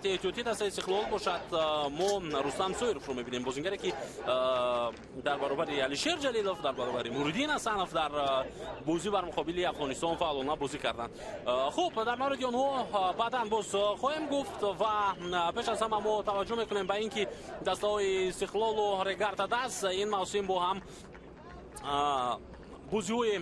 ҳайати эҳтиётии дастаи Истиқлол бошад, мо Рустам Соировро мебинем, бозингаре ки дар баробари Алишер Ҷалилов, дар баробари Муриддин Ҳасанов дар бозӣ бар муқобили Афғонистон фаъолона бозӣ карданд. Хуб, дар мавриди онҳо баъдан боз хоҳем гуфт ва пеш аз ҳама мо таваҷҷӯҳ мекунем ба ин ки дастаҳои Истиқлолу Регар Тадаз ин мавсим бо ҳам бозиҳое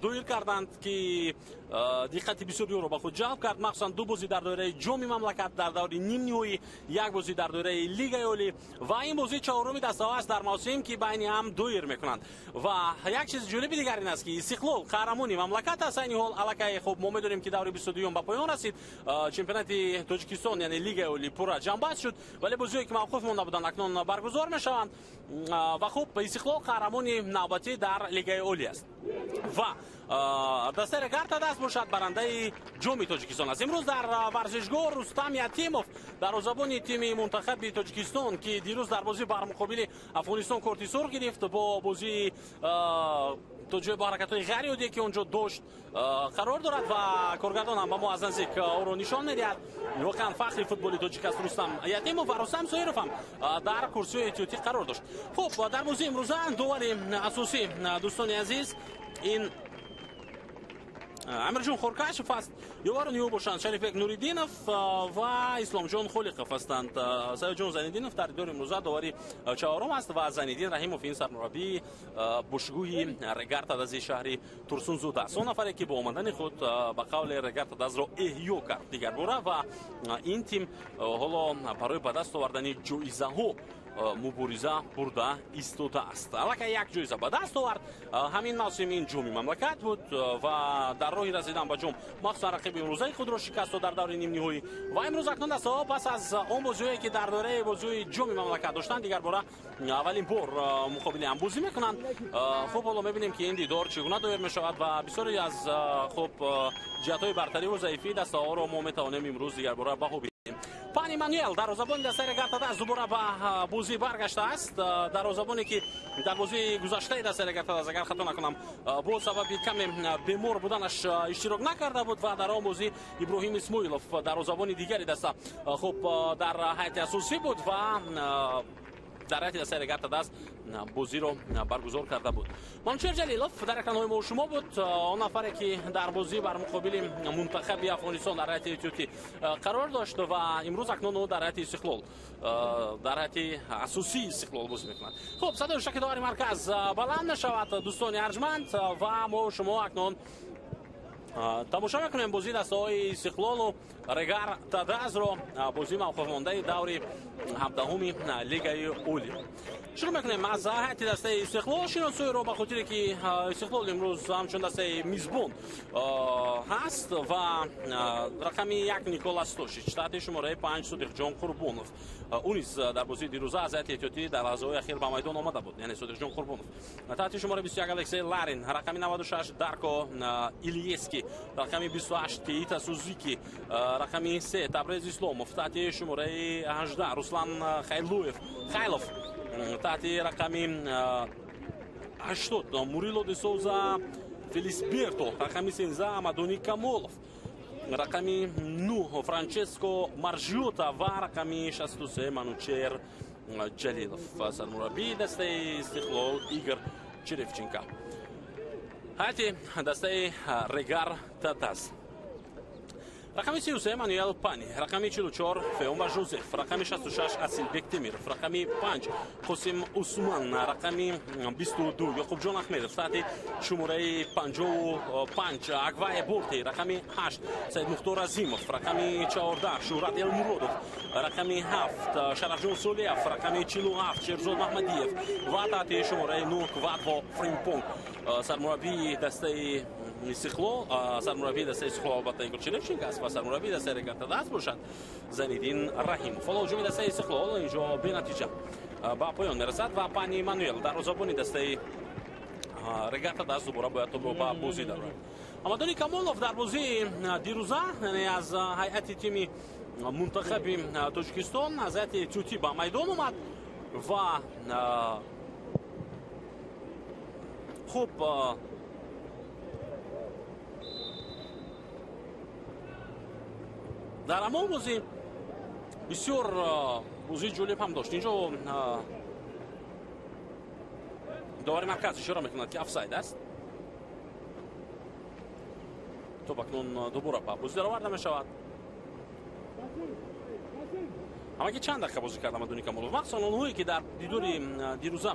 доир карданд, ки диққати бисёриёро ба худ ҷалб кард, махсусан ду бозӣ дар доираи ҷоми мамлакат дар даври нимниҳоӣ, як бозӣ дар доираи лигаи олӣ ва ин бозӣ чаҳоруми дастаҳо аст дар мавсим, ки байни ҳам доир мекунанд. Ва як чизи ҷолиби дигар ин аст, ки Истиқлол қаҳрамони мамлакат аст айни ҳол. Аллакай хуб мо медонем, ки даври 22-юм ба поён расид, чемпионати Тоҷикистон, яъне лигаи олӣ пурра ҷамъбаст шуд, вале бозиҳое ки мавқуф монда буданд, акнун баргузор мешаванд. Ва хуб, Истиқлол қаҳрамони навбатӣ дар лигаи олӣ аст ва дастаи Регар Тадаз бошад барандаи ҷоми Тоҷикистон аст. Имрӯз дар варзишгоҳ Рустам Ятимов, дарвозабони тими мунтахаби Тоҷикистон, ки дирӯз дар бозӣ бар муқобили Афғонистон корти сурх гирифт бо бозии то ҷои бо ҳаракатҳои ғайриоддие, ки он ҷо дошт, қарор дорад ва коргардон ҳам ба мо аз наздик ӯро нишон медиҳад. Воқеан фахри футболи тоҷик аст Рустам Ятимов ва Рустам Соиров ҳам дар курсиҳои эҳтиётӣ қарор дошт. Хуб, дар бозии имрӯза довари асосӣ, дӯстони азиз, ин Амирҷон Хоркашев аст. Ёварони ӯ бошанд Шарифбек Нуриддинов ва Исломҷон Холиқов ҳастанд. Саёдҷон Зайниддинов дар дидори имрӯза довари чаҳорум аст ва Зайниддин Раҳимов ин сармураббии бошгӯҳи Регар Тадази шаҳри Турсунзода аст, он нафаре ки бо омадани худ ба қавли Регар Тадазро эҳё кард дигарбора ва ин тим ҳоло барои ба даст овардани ҷоизаҳо мубориза бурда истодааст. Аллакай як ҷоиза ба даст овард ҳамин мавсим, ин ҷоми мамлакат буд ва дар роҳи расидан ба ҷом махсусан рақиби имрӯзаи худро шикаст дод дар даври нимниҳоӣ. Ва имрӯз акнун дастаҳо пас аз он бозиҳое, ки дар доираи бозиҳои ҷоми мамлакат доштанд, дигарбора аввалин бор муқобили ҳам бозӣ мекунанд. Хуб, ҳоло мебинем, ки ин дидор чӣ гуна доир мешавад ва бисёре аз хуб ҷиҳатҳои бартариву заифии дастаҳоро мо метавонем имрӯз дигарбора баҳо бидиҳем. Пани Мануэл, дарвозабони дастаи Регар Тадаз, дубора ба бозӣ баргаштааст. Дарвозабоне, ки дар бозии гузаштаи дастаи Регар Тадаз, агар хато накунам, бо сабаби каме бемор буданаш иштирок накарда буд ва дар он бозӣ Иброҳим Исмоилов, дарвозабони дигари даста, хуб дар ҳайати асосӣ буд ва дар ҳайати дастаи Регар Тадаз бозиро баргузор карда буд. Манучер Ҷалилов дар экранҳои мо шумо буд, он нафаре ки дар бозӣ бар муқобили мунтахаби Афғонистон дар ҳайати эҳтиётӣ қарор дошт ва имрӯз акнун ӯ дар ҳайати Истиқлол, дар ҳайати асосии Истиқлол бозӣ мекунад. Хуб, садои шаки довари марказ баланд мешавад, дӯстони арҷманд, ва мо шумо акнун тамошо мекунем бозии дастаҳои Истиқлолу Регар Тадазро, бозии мавқуфмондаи даври 17-уми лигаи олӣ. Шурӯъ мекунем аз ҳайати дастаи Истиқлол шиносоиро, ба хотире ки Истиқлол имрӯз ҳамчун дастаи мизбон ҳаст ва рақами 1 Никола Стошич, таҳти шумораи 5 Содиқҷон Қурбонов, ӯ низ дар бозии дирӯза аз ҳайати эҳтиётӣ дар лаҳзаҳои ахир ба майдон омада буд, яъне Содиқҷон Қурбонов. Таҳти шумораи 21 Алексей Ларин, рақами 96 Дарко Илиески, рақами 28 Кейта Сузуки, рақами 3 Табрез Исломов, таҳти шумораи 18 Руслан Хайлуев Хайлов, таҳти рақами 80 Мурило де Соуза Фелисберто, рақами 13 Амадони Камолов, рақами 9 Франческо Маржиота ва рақами 63 Манучер Ҷалилов. Сармураббии дастаи Истиқлол Игор Черевченко. Ҳайати дастаи Регар Тадаз: рақами 33 Мануэл Пани, рақами 44 Феомба Жозеф, рақами 66 Асилбек Темиров, рақами 5 Қосим Усман, рақами 22 Ёқубҷон Ахмедов, таҳти шумораи 55 Агвае Борти, рақами 8 Саидмухтор Азимов, рақами 14 Шӯҳрат Элмуродов, рақами 7 Шарафҷон Солиев, рақами 47 Шерзод Маҳмадиев ва таҳти шумораи 9 Квадво Фримпонг. Сармураббии дастаи Истиқлол, сармураббии дастаи Истиқлол албатта Игор Черевченко аст ва сармураббии дастаи Регар Тадаз бошад Зайниддин Раҳимов. Ҳоло ҳуҷуми дастаи Истиқлол инҷо бенатиҷа ба поён мерасад ва Пани Мануэл, дарвозабони дастаи Регар Тадаз, дубора бояд топро ба бозӣ дарорад. Амадони Камолов дар бозии дирӯза, яъне аз ҳайати тими мунтахаби Тоҷикистон, аз ҳайати эҳтиётӣ ба майдон омад ва хуб дар ҳамон бозӣ Бисёр бозии ҷолиб ҳам дошт. Инҷо довари марказ ишора мекунад, ки офсайд аст. Топ акнун дубора ба бозӣ дароварда мешавад. Ҳамагӣ чанд дақиқа бозӣ кард Амадуни Камолов. Махсусан онҳое, ки дар дидори дирӯза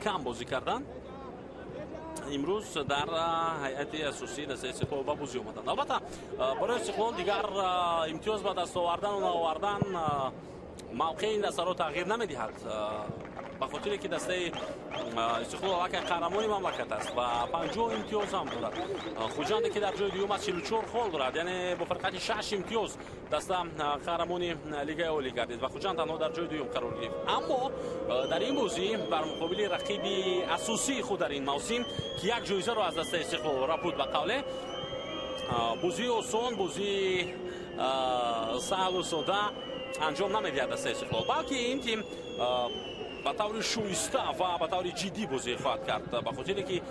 кам бозӣ карданд, имрӯз дар ҳайати асосии дастаи Истиқлол ба бозӣ омаданд. Албатта, барои Истиқлол дигар имтиёз ба даст овардану наовардан мавқеи ин дастаро тағйир намедиҳад, ба хотире ки дастаи Истиқлол аллакай қаҳрамони мамлакат аст ва 50 имтиёз ҳам дорад. Хуҷанде, ки дар ҷои дуюм аст, 44 хол дорад, яъне бо фарқияти 6 имтиёз даста қаҳрамони Лигаи Олӣ гардид ва Хуҷанд танҳо дар ҷои дуюм қарор гирифт. Аммо дар ин бозӣ бар муқобили рақиби асосии худ дар ин мавсим, ки як ҷоизаро аз дастаи Истиқлол рапуд, ба қавле бозии осон, бозии саҳлу сода анҷом намедиҳад дастаи Истиқлол, балки ин тим ба таври шоиста ва ба таври ҷиддӣ бозӣ хоҳад кард, ба хотире ки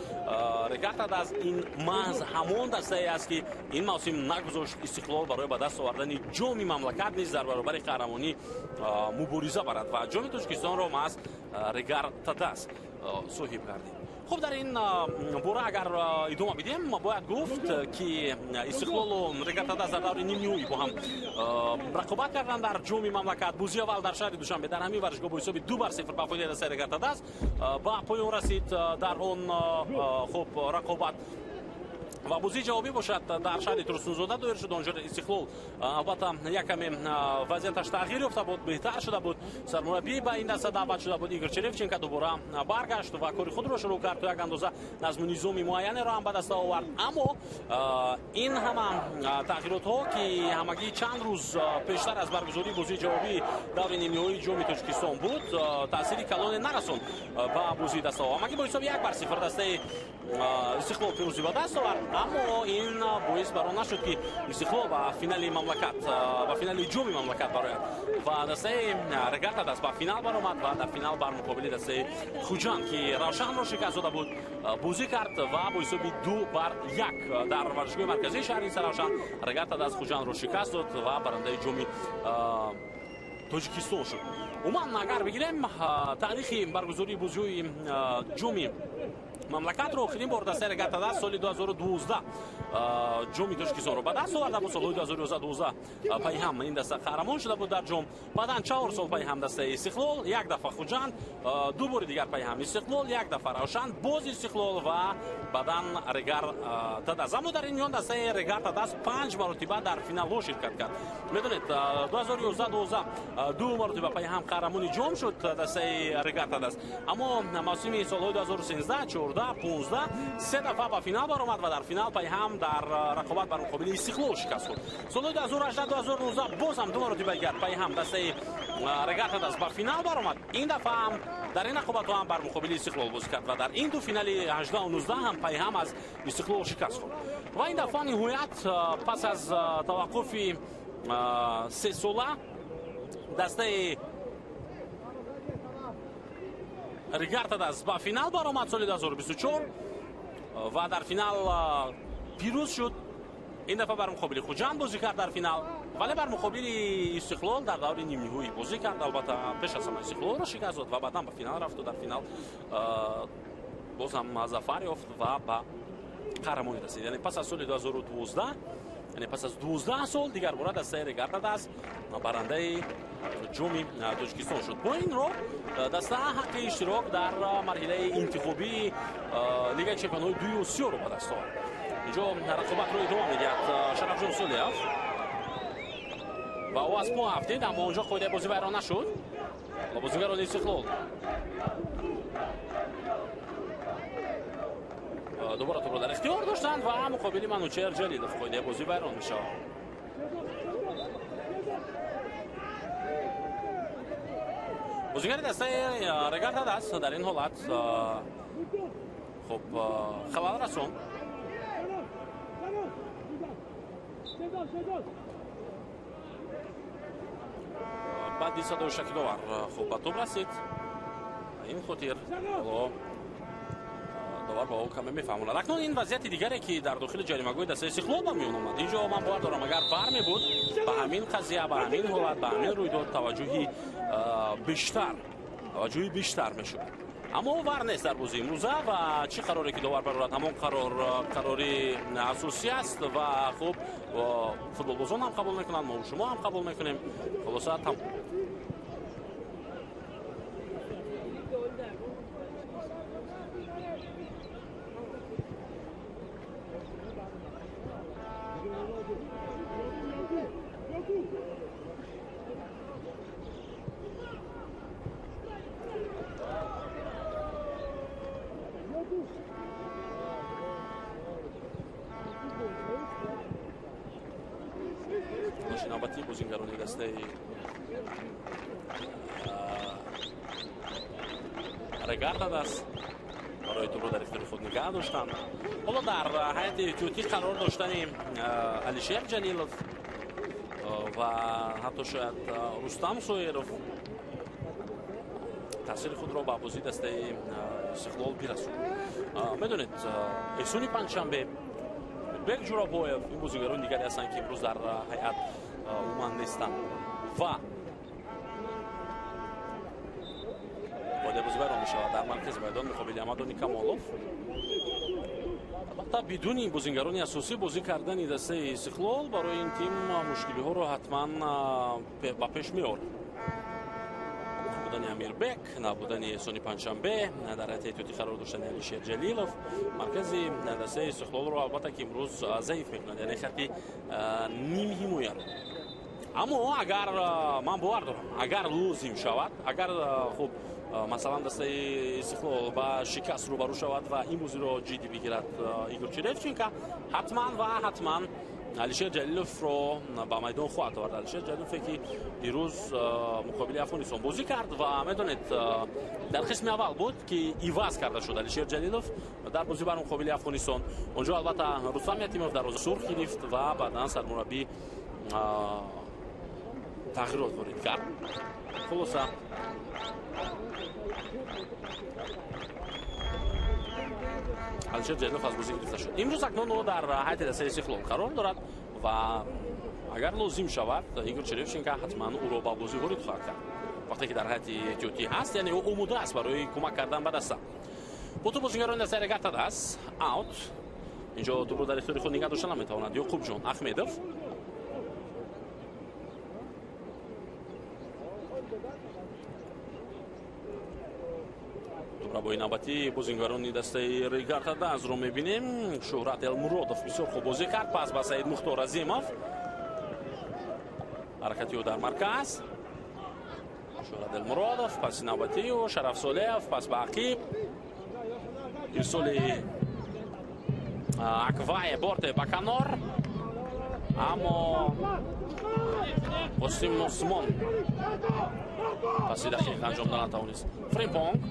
Регар-ТадАЗ ин маҳз ҳамон дастае аст, ки ин мавсим нагузошт Истиқлол барои ба даст овардани ҷоми мамлакат низ дар баробари қаҳрамонӣ мубориза барад ва ҷоми Тоҷикистонро маҳз Регар-ТадАЗ соҳиб гардид. Хуб, дар ин бора агар идома бидем, бояд гуфт, ки Истиқлолу Регар-ТадАЗ дар даври нимниҳоӣ бо ҳам рақобат карданд дар ҷоми мамлакат. Бозии аввал дар шаҳри Душанбе дар ҳамин варзишгоҳ бо ҳисоби 2-0 ба фоидаи дастаи Регар-ТадАЗ ба поён расид дар он хуб рақобат. Ва бозии ҷавобӣ бошад дар шаҳри Турсунзода доир шуд. Онҷо Истиқлол албатта як каме вазъияташ тағйир ёфта буд, беҳтар шуда буд. Сармураббӣ ба ин даста даъват шуда буд, Игор Черевченко дубора баргашт ва кори худро шурӯъ кард, то як андоза назму низоми муайянеро ҳам ба даста овард. Аммо ин ҳама тағйиротҳо, ки ҳамагӣ чанд рӯз пештар аз баргузории бозии ҷавобии даври нимниҳоии ҷоми Тоҷикистон буд, таъсири калоне нарасон ба бозии дастаҳо. Ҳамагӣ бо ҳисоби 1-0 дастаи Истиқлол пирӯзӣ ба даст овард. Аммо ин боис бар он нашуд, ки Истиқлол ба финали мамлакат, ба финали ҷоми мамлакат барояд ва дастаи Регар-ТадАЗ ба финал баромад ва дар финал бар муқобили дастаи Хуҷанд, ки Равшанро шикаст дода буд, бозӣ кард ва бо ҳисоби 2-1 дар варзишгоҳи марказии шаҳри Саравшан Регар-ТадАЗ Хуҷандро шикаст дод ва барандаи ҷоми Тоҷикистон шуд. Умуман, агар бигирем таърихи баргузории бозиҳои ҷоми мамлакатро, охирин бор дастаи Регар-ТадАЗ соли 2012 ҷоми Тоҷикистонро ба даст оварда буд. Солҳои 2011-12 пайҳам ин даста қаҳрамон шуда буд дар ҷом. Баъдан 4 сол пайҳам дастаи Истиқлол, як дафъа Хуҷанд, ду бори дигар пайҳам Истиқлол, як дафъа Равшан, боз Истиқлол ва баъдан Регар-ТадАЗ. Аммо дар ин миён дастаи Регар-ТадАЗ 5 маротиба дар финалҳо ширкат кард. Медонед, 2011-12 ду маротиба пайҳам қаҳрамони ҷом шуд дастаи Регар-ТадАЗ. Аммо мавсими солҳои 2013, 14, 15 се дафъа ба финал баромад ва дар финал пайҳам дар рақобат бар муқобили Истиқлол шикаст хӯрд. Солҳои 2018-2019 боз ҳам ду маротиба дигар пайҳам дастаи Регар-ТадАЗ ба финал баромад. Ин дафъа ҳам дар ин рақобатҳо ҳам бар муқобили Истиқлол бозӣ кард ва дар ин ду финали 18-19 ҳам пайҳам аз Истиқлол шикаст хӯрд. Ва ин дафъа ниҳоят пас аз таваққуфи сесола дастаи Регар-ТадАЗ ба финал баромад соли 2024 ва дар финал пирӯз шуд. Ин дафъа бар муқобили Хуҷанд бозӣ кард дар финал, вале бар муқобили Истиқлол дар даври нимниҳоӣ бозӣ кард. Албатта, пеш аз ҳама Истиқлолро шикаст дод ва баъдан ба финал рафту дар финал боз ҳам зафар ёфт ва ба қаҳрамонӣ расид. Яъне пас аз соли 2012, яъне пас аз 12 сол дигар бора дастаи Регар-ТадАЗ барандаи ҷоми Тоҷикистон шуд. Бо ин роҳ даста ҳаққи иштирок дар марҳилаи интихобии Лигаи чемпионҳои дуюми Осиёро ба даст овард. Инҷо рақобатро идома медиҳад Шарафҷон Солиев ва ӯ аз по афтид, аммо онҷо қоидаи бозӣ вайрон нашуд ва бозигарони Истиқлол дубора тӯбро дар ихтиёр доштанд ва муқобили Манучер Ҷалилов қоидаи бозӣ вайрон мешавад. Бозигари дастаи Регар-ТадАЗ дар ин ҳолат хуб халал расон. Баъди садои шакиловар хуб ба тӯб расид. Ин хотир ҳоло довар Довар ба ӯ каме мефаҳмонад. Акнун ин вазъияти дигаре, ки дар дохили ҷаримагоҳи дастаи Истиқлол ба миён омад. Инҷо ман бовар дорам, агар вар мебуд, ба ҳамин қазия, ба ҳамин ҳолат, ба ҳамин рӯйдод таваҷҷӯҳи бештар мешуд. Аммо вар нест дар бозии имрӯза ва чӣ қароре ки довар барорад, ҳамон қарор қарори асосӣ аст ва хуб, футболбозон ҳам қабул мекунанд, мо шумо ҳам қабул мекунем. Хулоса, там навбати бозингарони дастаи Регар-ТадАЗ барои тӯбро дар ихтиёри худ нигаҳ доштанд. Ҳоло дар ҳайати эҳтиётӣ қарор доштани Алишер Ҷалилов ва ҳатто шояд Рустам Соиров таъсири худро ба бозии дастаи Истиқлол бирасонад. Медонед, Эҳсони Панҷшанбе, Бек Ҷурабоев, ин бозингарони дигаре ҳастанд, ки имрӯз дар ҳайат умуман нестанд ва қоидаи бозӣ вайрон мешавад дар маркази майдон муқобили Амадони Камолов. Албатта, бидуни бозингарони асосӣ бозӣ кардани дастаи Истиқлол барои ин тим мушкилиҳоро ҳатман ба пеш меорад. Набудани Амирбек, набудани Эҳсони Панҷшанбе, дар ҳайати эҳтиётӣ қарор доштани Алишер Ҷалилов маркази дастаи Истиқлолро албатта ки имрӯз заиф мекунад, яъне хатти нимҳимояро. Аммо агар, ман бовар дорам, агар лозим шавад, агар хуб, масалан, дастаи Истиқлол ба шикаст рӯбарӯ шавад ва ин бозиро ҷиддӣ бигирад Игор Черевченко, ҳатман ва ҳатман Алишер Ҷалиловро ба майдон хоҳад овард. Алишер Ҷалилове, ки дирӯз муқобили Афғонистон бозӣ кард ва медонед, дар қисми аввал буд, ки иваз карда шуд Алишер Ҷалилов дар бозӣ бар муқобили Афғонистон. Онҷо албатта Рустам Ятимов дарвоза сурх гирифт ва баъдан сармураббӣ тағйирот ворид кард. Хулоса, Алишер Ҷалилов аз бозӣ гирифта шуд. Имрӯз акнун ӯ дар ҳайати дастаи Истиқлол қарор дорад ва агар лозим шавад, Игор Черевченко ҳатман ӯро ба бозӣ ворид хоҳад кард. Вақте ки дар ҳайати эҳтиётӣ ҳаст, яъне ӯ омода аст барои кӯмак кардан ба даста. Бо ту бозингарони дастаи Регар-ТадАЗ аут. Инҷо тӯбро дар ихтиёри худ нигаҳ дошта наметавонад Ёқубҷон Ахмедов. Рабои навбатии бозингарони дастаи Регар-ТадАЗро мебинем. Шӯҳрат Элмуродов бисёр хуб бозӣ кард. Пас ба Саид Мухтор Азимов. Ҳаракати ӯ дар марказ. Шӯҳрат Элмуродов, паси навбатии ӯ Шараф Солеев, пас ба ақиб. Ирсоли Аквае Борте ба канор. Аммо Қосим Осмон паси дақиқ анҷом дода натавонист. Фримпонг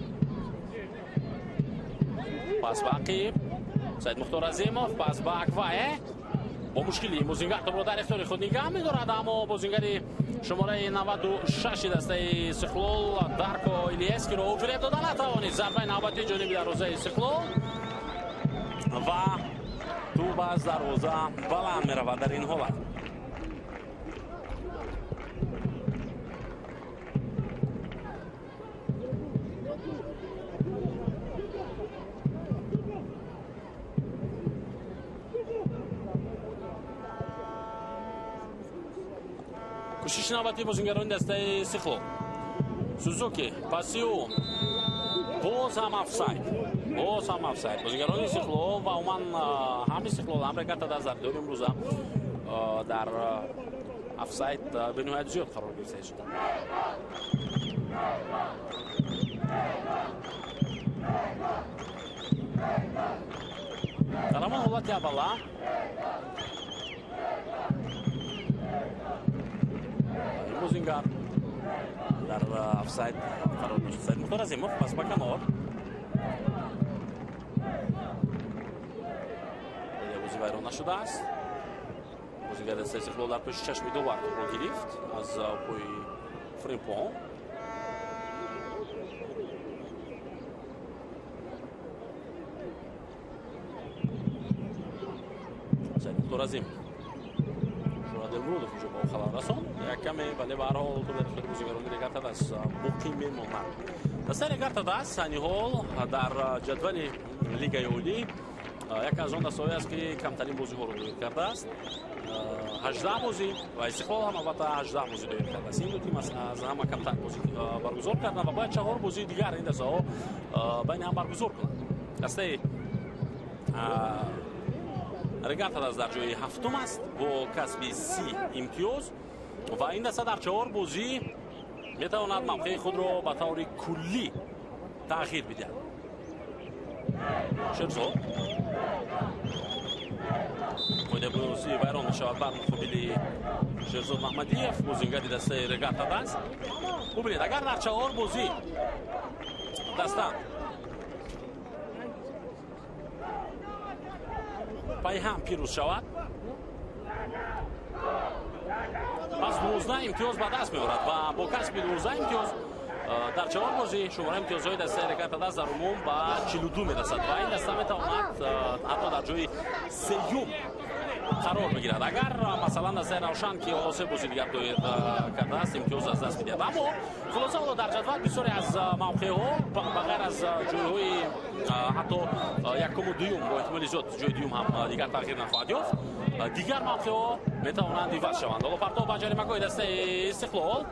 пас ба ақиб, Саид Мухтор Азимов, пас ба Аквае. Бо мушкилӣ бозингар тӯбро дар ихтиёри худ нигаҳ медорад, аммо бозингари шумораи 96 дастаи Истиқлол Дарко Илиескиро ӯ фиреб дода натавонист. Зарбаи навбатии ҷониби дарвозаи Истиқлол ва тӯб аз дарвоза баланд меравад дар ин ҳолат. Кӯшиши навбатии бозингарони дастаи Истиқлол. Сузуки, паси ӯ, боз ҳам офсайд, боз ҳам офсайд. Бозингарони Истиқлол ва умуман ҳам Истиқлол, ҳам Регар-ТадАЗ дар дори имрӯза дар офсайд бениҳоят зиёд қарор гирифта шуданд. Дар ҳамон ҳолати аввала бозингар дар офсайд қарор дошт. Саид Мухтор Азимов, пас ба канор. Бозӣ вайрон нашудааст. Бозигари дастаи Истиқлол дар пеши чашми довар тӯбро гирифт аз пои Фримпон. Мухтор Азимов. Шурадилмуродов инҷо ба ӯ халал расон. Як каме, вале ба ҳар ҳол тӯп дар ихтиёри бозигарони Регар-ТадАЗ боқӣ мемонад. Дастаи Регар-ТадАЗ айни ҳол дар ҷадвали Лигаи Олӣ яке аз он дастаҳое аст, ки камтарин бозиҳоро доир кардааст. 18 бозӣ ва Истиқлол ҳам албатта 18 бозӣ доир кардааст. Ин ду тим аз ҳама камтар бозӣ баргузор карданд ва бояд 4 бозии дигар ин дастаҳо байни ҳам баргузор кунанд. Дастаи Регар-ТадАЗ дар ҷои ҳафтум аст бо касби 30 имтиёз ва ин даста дар 4 бозӣ метавонад мавқеи худро ба таври куллӣ тағйир бидиҳад. Шерзод қоидаи бозӣ вайрон мешавад бар муқобили Шерзод Маҳмадиев, бозингари дастаи Регар-ТадАЗ. Бубинед, агар дар 4 бозӣ даста пайҳам пирӯз шавад, пас 12 имтиёз ба даст меорад ва бо касби 12 имтиёз дар 4 бозӣ шумораи имтиёзҳои дастаи Регар-ТадАЗ дар умум ба 42 мерасад ва ин даста метавонад ҳатто дар ҷои сеюм қарор бигирад. Агар масалан дастаи Равшан, ки ҳоло 3 бозӣ дигар доир кардааст, имтиёз аз даст бидиҳад. Аммо хулоса ҳоло дар ҷадвал бисёре аз мавқеъҳо ба ғайр аз ҷойҳои ҳатто якуму дуюм, бо эҳтимоли зиёд ҷои дуюм ҳам дигар тағйир нахоҳад ёфт, дигар мавқеъҳо метавонанд иваз шаванд. Ҳоло партов ба ҷаримагоҳи дастаи Истиқлол.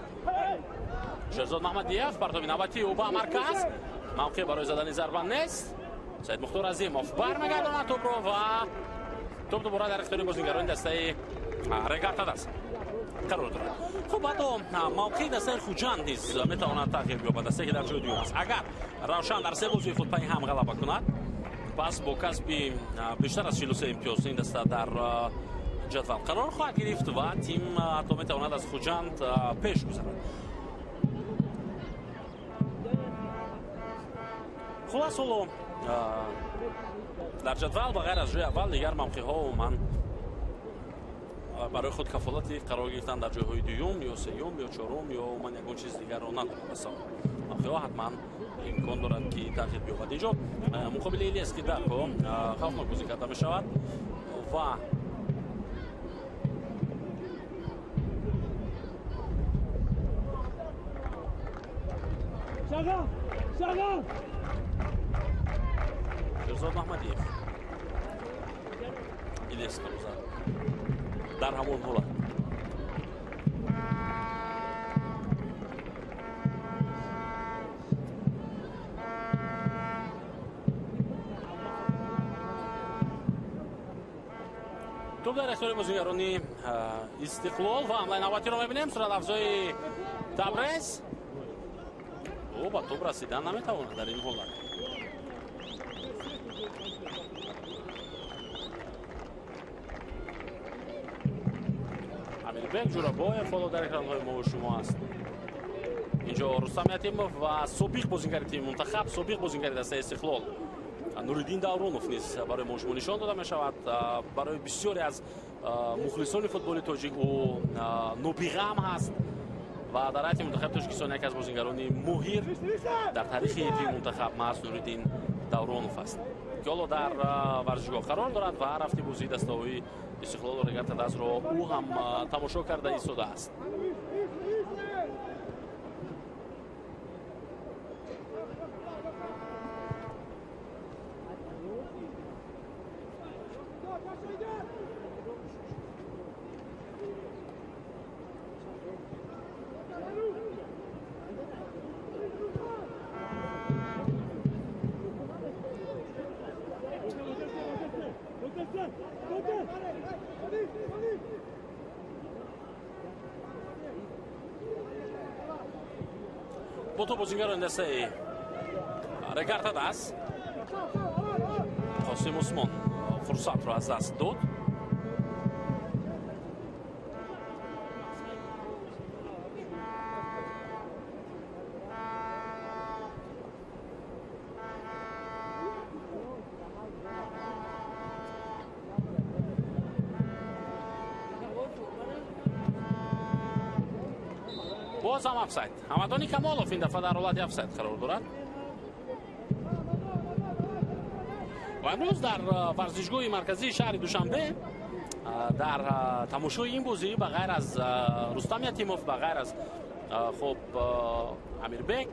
Шерзод Маҳмадиев, партоби навбатии ӯ ба марказ. Мавқеъ барои задани зарба нест. Саид Мухтор Азимов бармегардонад тӯпро ва топ дубора дар ихтиёри бозингарони дастаи Регар-ТадАЗ қарор дорад. Хуб, ҳатто мавқеи дастаи Хуҷанд низ метавонад тағйир биёбад, дастае ки дар ҷои дуюм аст. Агар Равшан дар 3 бозии худ пайи ҳам ғалаба кунад, пас бо касби бештар аз 43 имтиёз ин даста дар ҷадвал қарор хоҳад гирифт ва тим ҳатто метавонад аз Хуҷанд пеш гузарад. Хулас, ҳоло дар ҷадвал ба ғайр аз ҷои аввал дигар мавқеъҳо умуман барои худ кафолати қарор гирифтан дар ҷойҳои дуюм ё сеюм ё чорум ё умуман ягон чиз дигарро надорад. Мавқеъҳо ҳатман имкон дорад, ки тағйир биёбад. Инҷо муқобили Илияс Кидарко хавфнок бозӣ карда мешавад ва Шерзод Маҳмадиев Илияс зад дар ҳамон ҳолат. Топ дар ихтиёри бозигарони Истиқлол ва ҳамлаи навбатиро мебинем. Суратафзои Табрез ӯ ба топ расидан наметавонад дар ин ҳолат. Амирбек Ҷурабоев ҳоло дар экранҳои мо шумо аст. Инҷо Рустам Ятимов ва собиқ бозингари тими мунтахаб, собиқ бозингари дастаи Истиқлол Нуриддин Давронов низ барои мо шумо нишон дода мешавад. Барои бисёре аз мухлисони футболи тоҷик ӯ нобиға ҳам ҳаст ва дар ҳайати мунтахаби Тоҷикистон яке аз бозингарони моҳир дар таърихи тими мунтахаб маҳз Нуриддин Давронов аст, ки ҳоло дар варзишгоҳ қарор дорад ва рафти бозии дастаҳои Истиқлолу Регар-ТадАЗро ӯ ҳам тамошо карда истодааст. Бо топ бозингарони дастаи Регар-ТадАЗ. Қосим Усмон фурсатро аз даст дод. Боз ҳам офсайд. Ҳамадони Камолов ин дафъа дар ҳолати офсайд қарор дорад. Ва имрӯз дар варзишгоҳи марказии шаҳри Душанбе Дар тамошои ин бозӣ ба ғайр аз Рустам Ятимов, ба ғайр аз хуб Амирбек,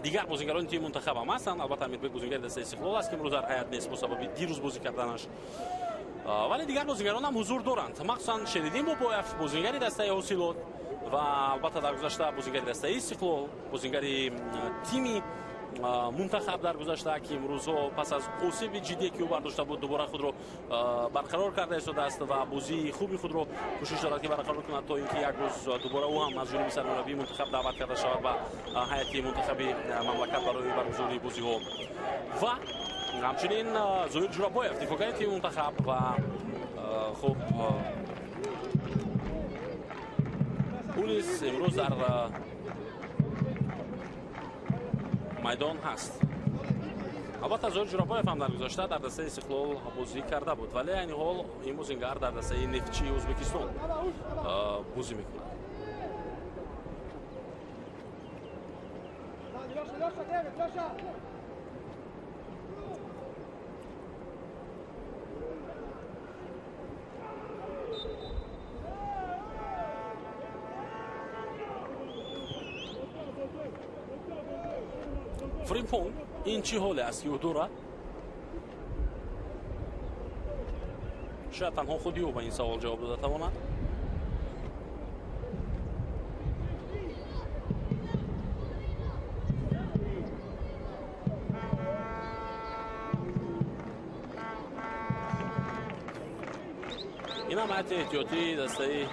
дигар бозигарони тими мунтахаб ҳам ҳастанд. Албатта Амирбек бозигари дастаи Истиқлол аст, ки имрӯз дар ҳайат нест бо сабаби дирӯз бозӣ карданаш, вале дигар бозигарон ҳам ҳузур доранд, махсусан Шериддин Бобоев, бозигари дастаи Ҳосилот ва албатта дар гузашта бозигари дастаи Истиқлол, бозигари тими мунтахаб дар гузашта, ки имрӯзҳо пас аз осеби ҷиддие, ки ӯ бардошта буд, дубора худро барқарор карда истодааст ва бозии хуби худро кӯшиш дорад, ки барқарор кунад, то ин ки як рӯз дубора ӯ ҳам аз ҷониби сармураббии мунтахаб даъват карда шавад ба ҳайати мунтахаби мамлакат барои баргузории бозиҳо. Ва ҳамчунин Зоир Ҷурабоев, дифоъгари тими мунтахаб ва хуб ӯ низ имрӯз дар майдон ҳаст. Албатта Зоир Ҷурабоев ҳам дар гузашта дар дастаи Истиқлол бозӣ карда буд, вале айни ҳол ин бозингар дар дастаи Нефтчии Ӯзбекистон бозӣ мекунад. Фримпонг ин чӣ ҳоле аст, ки ӯ дорад? Шояд танҳо худи ӯ ба ин савол ҷавоб дода тавонад. Ин ҳам ҳайати эҳтиётии дастаи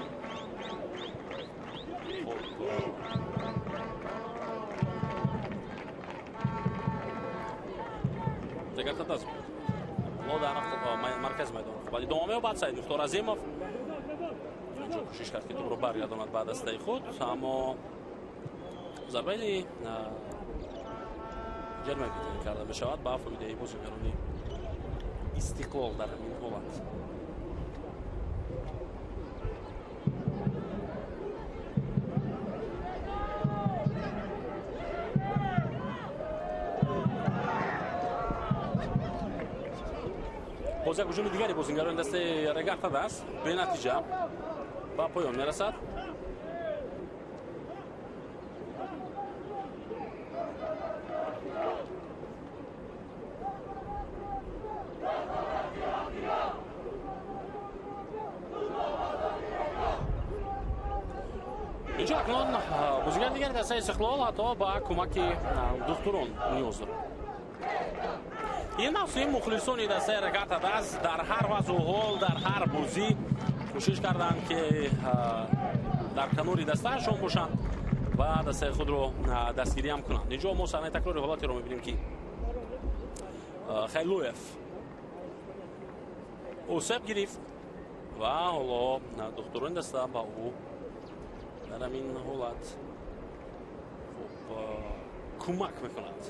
Регар-ТадАЗ буд. Ҳоло дар маркази майдон рақобат идома меёбад. Саид Мухтор Азимов инҷо кӯшиш кард, ки тӯбро баргардонад ба дастаи худ, аммо зарбаи ҷарима карда мешавад ба фоидаи бозигарони Истиқлол дар ҳамин ҳолат. Боз як ҳуҷуми дигари бозингарони дастаи Регар-ТадАЗ бенатиҷа ба поён мерасад. Инҷо акнун бозигари дигари дастаи Истиқлол ҳатто ба кӯмаки духтурон ниёз дорад. Ин мавсим мухлисони дастаи Регар-ТадАЗ дар ҳар вазъу ҳол, дар ҳар бозӣ кӯшиш карданд, ки дар канори дастаашон бошанд ва дастаи худро дастгирӣ ҳам кунанд. Инҷо мо саҳнаи такрори ҳолатеро мебинем, ки Хайлуев осеб гирифт ва ҳоло духтурони даста ба ӯ дар ҳамин ҳолат хуб кӯмак мекунад.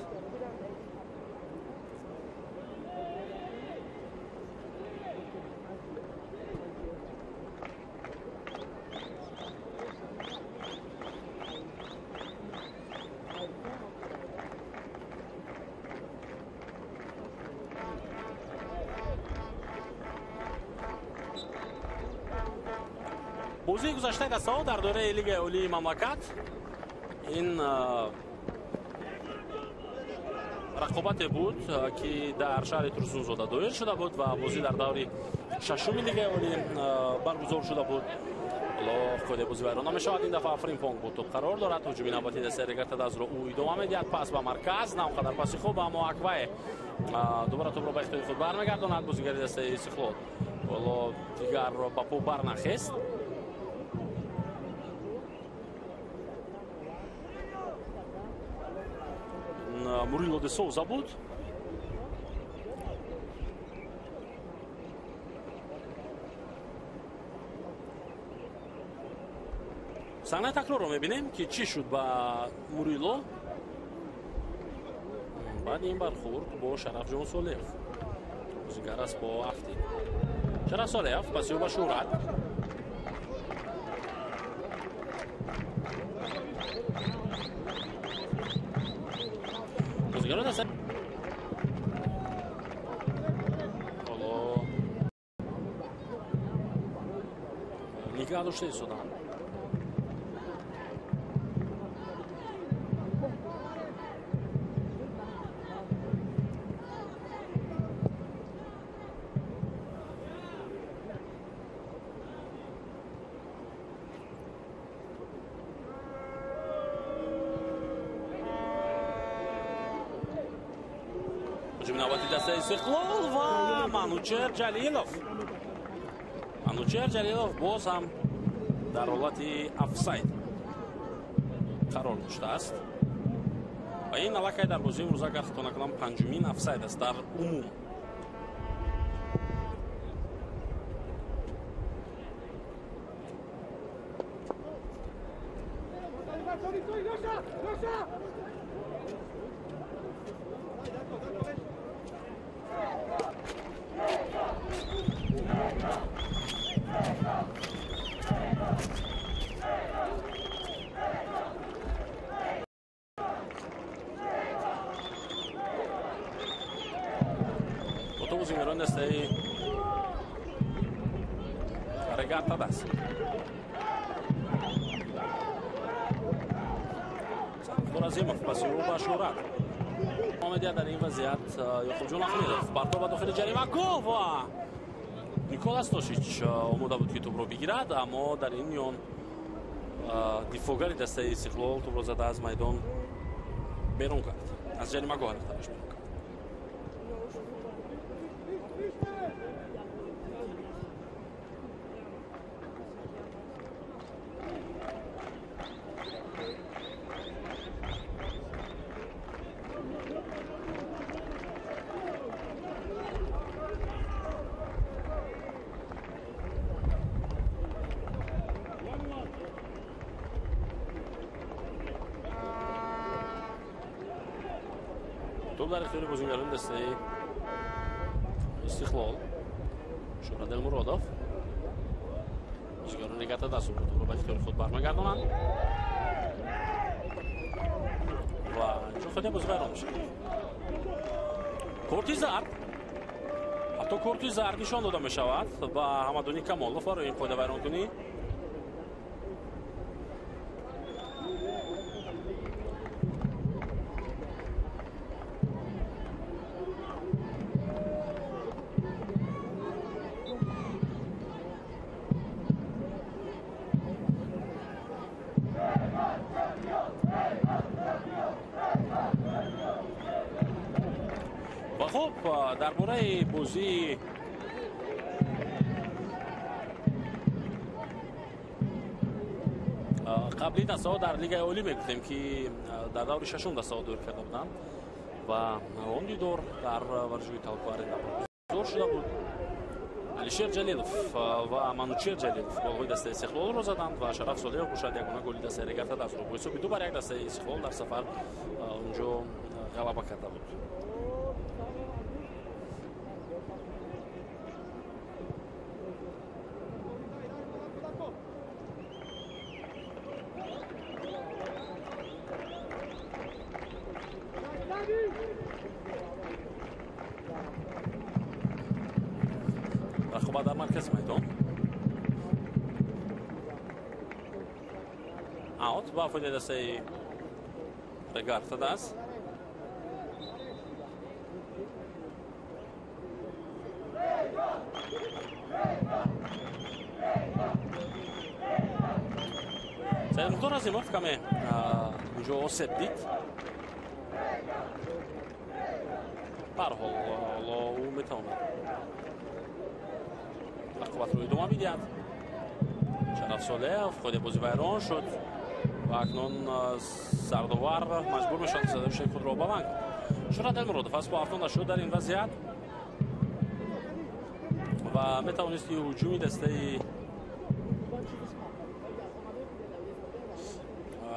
Бозии гузаштаи дастаҳо дар доираи Лигаи Олии мамлакат ин рақобате буд, ки дар шаҳри Турсунзода доир шуда буд ва бозӣ дар даври шашуми Лигаи Олӣ баргузор шуда буд. Ҳоло қоидаи бозӣ вайрон намешавад. Ин дафъа Фримпонг бо тӯб қарор дорад. Ҳуҷуми навбатии дастаи Регар-ТадАЗро ӯ идома медиҳад. Пас ба марказ, на он қадар паси хуб, аммо Аквае дубора тӯбро ба ихтиёри худ бармегардонад. Бозигари дастаи Истиқлол ҳоло дигарро ба по барнахест. Мурило де Соуза буд. Саҳнаи такрорро мебинем, ки чӣ шуд ба Мурило баъди ин бархӯрд бо Шарафҷон Солеев. Бозигар аст бо афти. Шараф Солеев паси ӯ ба Шӯҳрат. Бозигарон даста ҳоло нигоҳ дошта истоданд. Ҳуҷуми навбати дастаи Истиқлол ва Манучер Ҷалилов. Манучер Ҷалилов боз ҳам дар ҳолати офсайд қарор доштааст ва ин аллакай дар бозии имрӯз, агар хато накунам, панҷумин офсайд аст дар умум. Бозигарони дастаи Регар-ТадАЗ. Сангдор Азимов паси ӯ ба Шӯҳрат омедиҳад. Дар ин вазъият Ёқубҷон Ахмедов партоб ба дохили ҷарима, гол ва Николас Тошич омода буд, ки тӯбро бигирад, аммо дар ин миён дифоъгари дастаи Истиқлол тӯбро зада аз майдон берун кард, аз ҷаримагоҳ рафтанаш берун кард. Тӯб дар ихтиёри бозигарони дастаи Истиқлол. Шӯҳрат Элмуродов, бозигарони Регар-ТадАЗ тӯбро ба ихтиёри худ бармегардонанд ва инҷо худи бозӣ вайрон мешавад. Корти зард, ҳатто корти зард нишон дода мешавад ба Ҳамадони Камолов барои ин қоида вайронкунӣ. Ва хуб, дар бораи бозии қабли дастаҳо дар Лигаи Олӣ мегуфтем, ки дар даври шашум дастаҳо дур карда буданд ва он дидор дар варзишгоҳи Талко Арена баргузор шуда буд. Алишер Ҷалилов ва Манучер Ҷалилов голҳои дастаи Истиқлолро заданд ва Шараф Солеҳов бошад ягона голи дастаи Регар-ТадАЗро бо ҳисоби 2-1 дастаи Истиқлол дар сафар унҷо ғалаба карда буд. Рақобат дар маркази майдон. Аут ба фоидаи дастаи Регар-ТадАЗ. Саидмухтор Азимов каме инҷо осеб дид. Ба ҳар ҳол, ҳоло ӯ метавонад рақобатро идома бидиҳад. Шараф Солеҳов, худи бозӣ вайрон шуд ва акнун сардовар маҷбур мешавад задашаи худро баланд кунад. Шӯҳрат Элмуродов аз по афтонда шуд дар ин вазъият ва метавонист, ки ҳуҷуми дастаи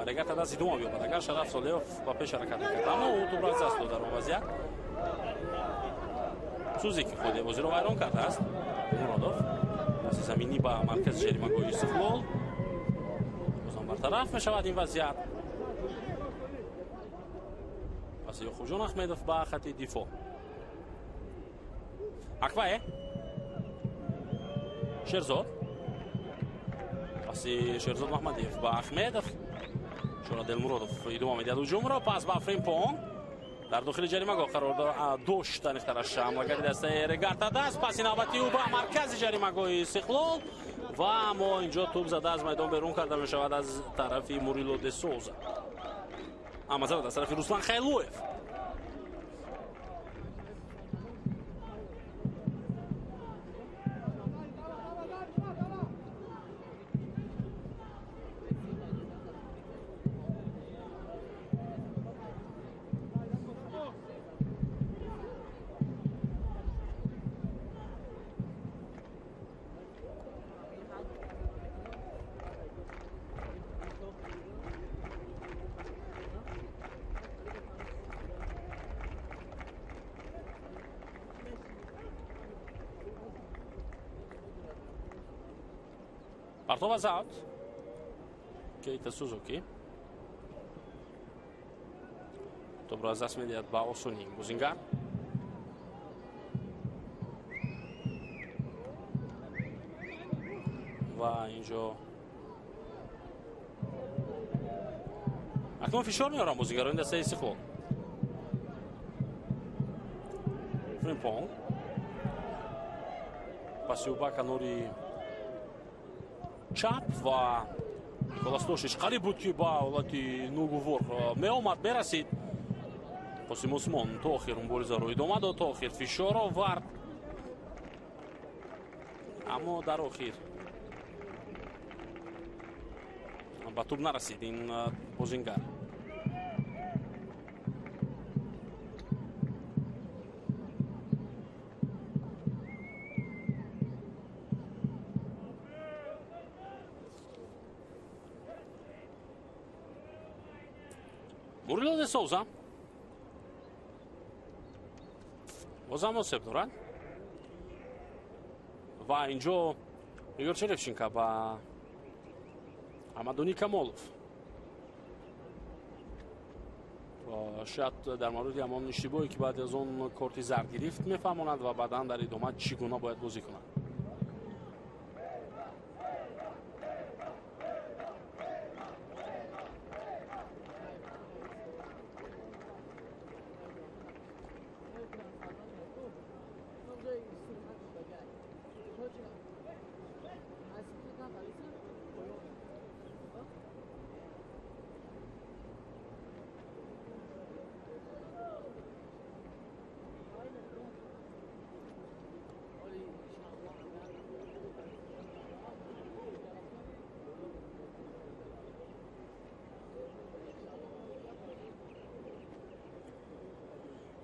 Регар-ТадАЗ идома биёбад, агар Шараф Солеҳов ба пеш ҳаракат мекард, аммо ӯ тӯбро аз даст дод дар он вазъият. Сӯзе ки худи бозиро вайрон кардааст. Муродов паси заминӣ ба маркази ҷаримагоҳи Истиқлол, бозам бартараф мешавад ин вазъият. Паси Ёқубҷон Ахмедов ба хати дифоъ. Аквае, Шерзод. Паси Шерзод Маҳмадиев ба Ахмедов. Шӯра Делмуродов идома медиҳад ҳуҷумро. Пас ба Фримпонг. Дар дохили ҷаримагоҳ қарор дошт аниқтараш ҳамлагари дастаи Регар-ТадАЗ. Паси навбати ӯ ба маркази ҷаримагоҳи Истиқлол ва аммо инҷо тӯб зада аз майдон берун карда мешавад аз тарафи Мурило де Соуза. Аммо зада аз тарафи Руслан Хайлоев. Партов аз аут. Кейта Сузуки. Топро аз даст медиҳад ба осонӣ бозингар. Ва инҷо акнун фишор меоранд бозингарони дастаи Истиқлол. Фримпонг. Паси ӯ ба канори чап ва Никола Стошич қариб буд ки ба ҳолати ногувор меомад, мерасид. Қосим Усмон то охир муборизаро идома дод, то охир фишор овард, аммо дар охир ба тӯб нарасид ин бозингар. Мурило де Соуза бозам осеб дорад ва инҷо Игор Черевченко ба Амадуни Камолов шояд дар мавриди ҳамон иштибоҳе ки баъд аз он корти зард гирифт мефаҳмонад ва баъдан дар идома чӣ гуна бояд бозӣ кунад.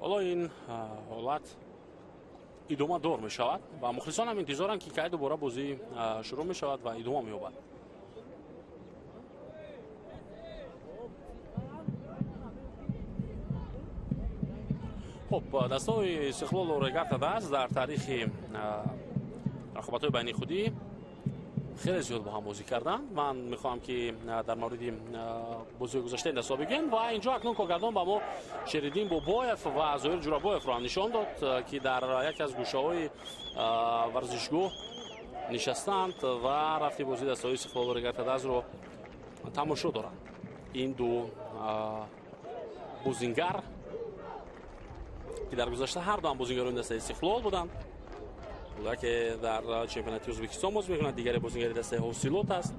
Ҳоло ин ҳолат идома дор мешавад ва мухлисон ҳам интизоранд ки кай дубора бозӣ шурӯъ мешавад ва идома меёбад. Хуб, дастаҳои Истиқлолу Регар-ТадАЗ дар таърихи рақобатҳои байни худӣ хеле зиёд бо ҳам бозӣ карданд. Ман мехоҳам ки дар мавриди бозиҳои гузаштаи дастаҳо бигӯем ва инҷо акнун коргардон ба мо Шериддин Бобоев ва Зоҳир Ҷурабоевро ҳам нишон дод, ки дар яке аз гӯшаҳои варзишгоҳ нишастанд ва рафти бозии дастаҳои Истиқлолу Регар-ТадАЗро тамошо доранд. Ин ду бозингар ки дар гузашта ҳар дуам бозингарони дастаи Истиқлол буданд, яке дар чемпионати Ӯзбекистон бозӣ мекунад, дигаре бозингари дастаи Ҳосилот аст.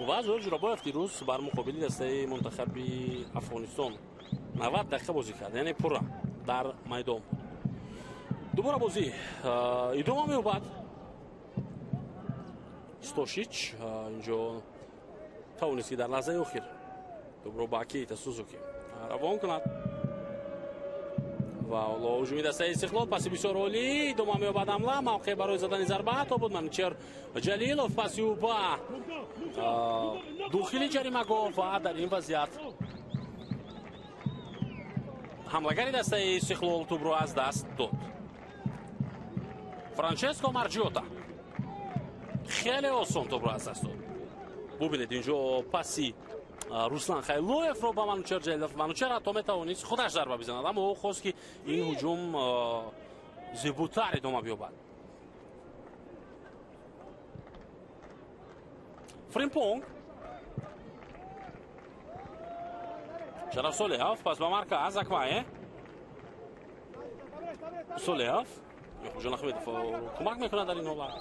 Ва Зоҳир Ҷурабоев дирӯз бар муқобили дастаи мунтахаби Афғонистон 90 дақиқа бозӣ кард, яъне пурра дар майдон. Дубора бозӣ идома меёбад. Стошич инҷо тавонист ки дар лаҳзаи охир тӯбро ба Кейта Сузуки равон кунад. Ва ҳоло ҳуҷуми дастаи Истиқлол паси бисёр олӣ идома меёбад ҳамла. Мавқеъ барои задани зарба ҳатто буд. Манучер Ҷалилов паси ӯ ба дохили ҷаримагоҳ ва дар ин вазъият ҳамлагари дастаи Истиқлол тӯбро аз даст дод. Франческо Марҷиота хеле осон тӯбро аз даст дод. Бубинед инҷо паси Руслан Хайлоевро ба Манучер Ҷалилов. Манучер ҳатто метавонист худаш зарба бизанад, аммо ӯ хост ки ин ҳуҷум зеботар идома биёбад. Фримпонг. Шараф Солиҳов пас ба марказ Акмае. Солиҳов Ёқубҷон Ахмедов кӯмак мекунад дар ин ҳолат.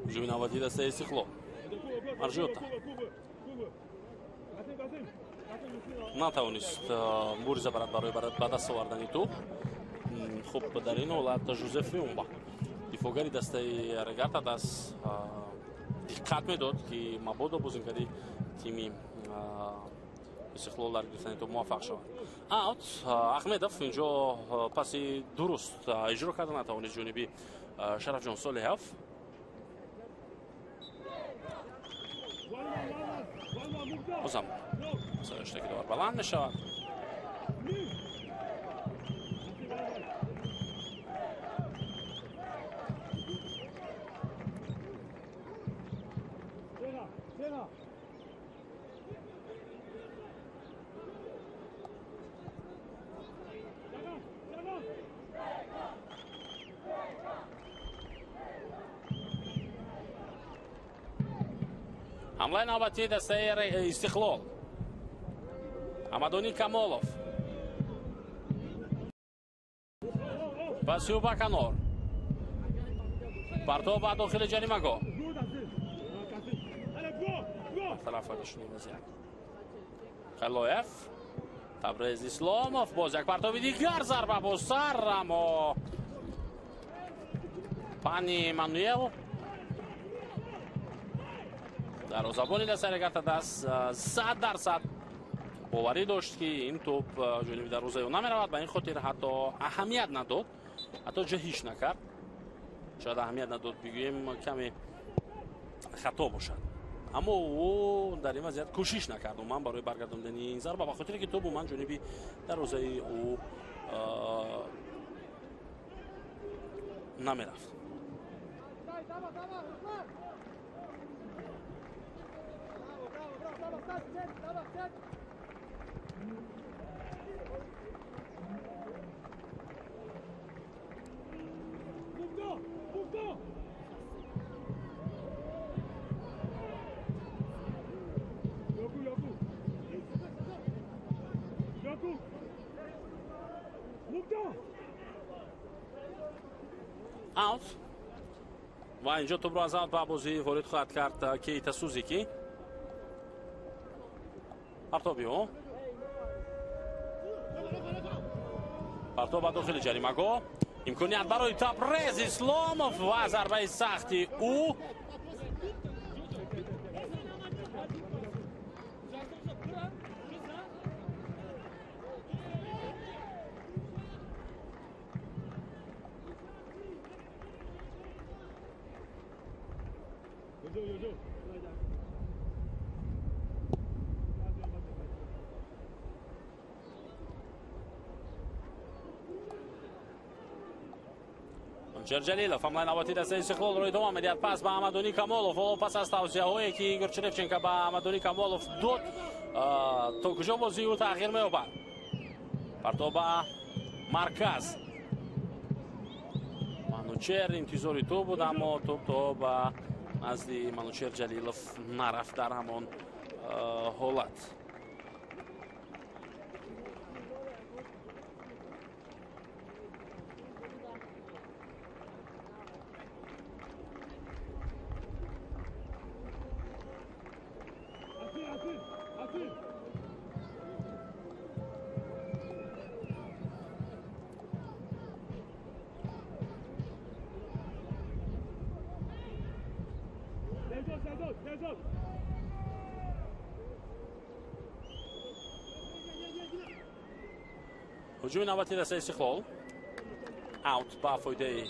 Ҳуҷуми навбатии дастаи Истиқлол. Маржиотта натавонист мубориза барад барои ба даст овардани тӯб. Хуб, дар ин ҳолат Жозеф Юмба, дифоъгари дастаи Регар-ТадАЗ, диққат медод, ки мабодо бозингари тими Истиқлол дар гирифтани тӯб муваффақ шавад. Аут. Ахмедов инҷо паси дуруст иҷро карда натавонист ҷониби Шарафҷон Солиҳов. Бозам сариштаки довар баланд мешавад. Ҳамлаи навбатии дастаи Истиқлол. Амадони Камолов. Пасиу ба канор. Партов ба дохили ҷаримагоҳ. Тараф шунин вазъият. Хайлоев. Табрез Исломов боз як партови дигар, зарба бо сар, аммо Пани Мануел дарвозабони дастаи Регар-ТадАЗ 100% боварӣ дошт, ки ин тӯб ҷониби дарвозаи ӯ намеравад. Ба ин хотир ҳатто аҳамият надод, ҳатто ҷаҳиш накард. Шояд аҳамият надод бигӯем каме хато бошад, аммо ӯ дар ин вазъият кӯшиш накард умуман барои баргардондани ин зарба, ба хотире ки тӯб умуман ҷониби дарвозаи ӯ намерафт. Аут. Ва инҷо тӯбро аз аут ба бозӣ ворид хоҳад кард Кейта Сузики. Партоби ӯ. Партоб ба дохили ҷаримагоҳ. Имконият барои Табрез Исломов ва зарбаи сахти ӯ. Ҷалилов ҳамлаи навбатии дастаи Истиқлолро идома медиҳад. Пас ба Амадони Камолов. Ҳоло пас аз тавсияҳое, ки Игор Черевченко ба Амадони Камолов дод, то куҷо бозии ӯ тағйир меёбад. Партоб ба марказ. Манучер интизори тӯб буд, аммо тӯб то ба назди Манучер Ҷалилов нарафт дар ҳамон ҳолат. Ҳуҷуми навбатии дастаи Истиқлол. Аут ба фоидаи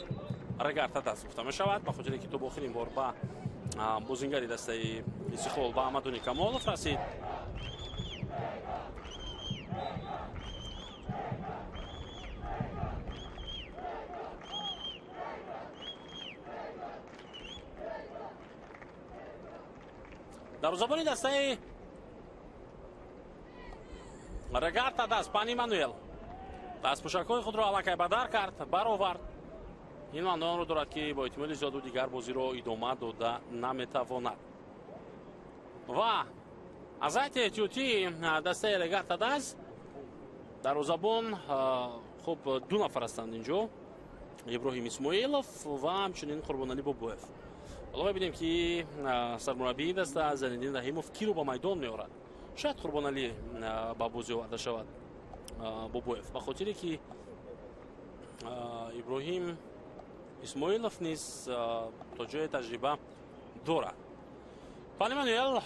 Регар-ТадАЗ гуфта мешавад, ба хотире ки тӯб охирин бор ба Бозингари дастаи Истиқлол ба Амадуни Камолов расид. Дарвозабони дастаи Регарта даст Пани Мануэл дастпӯшакҳои худро аллакай ба дар кард, баровард. Ин маъно онро дорад, ки бо эҳтимоли зиёд ӯ дигар бозиро идома дода наметавонад. Ва аз ҳайати эҳтиётии дастаи Регарта даст дарвозабон хуб ду нафар ҳастанд инҷо: Иброҳим Исмоилов ва ҳамчунин Қурбоналӣ Бобоев. Ҳоло мебинем, ки сармураббии даста Зайниддин Раҳимов киро ба майдон меорад. Шояд Қурбоналӣ ба бозӣ оварда шавад Бобоев, ба хотире ки Иброҳим Исмоилов низ то ҷое таҷриба дорад. Пани Мануэл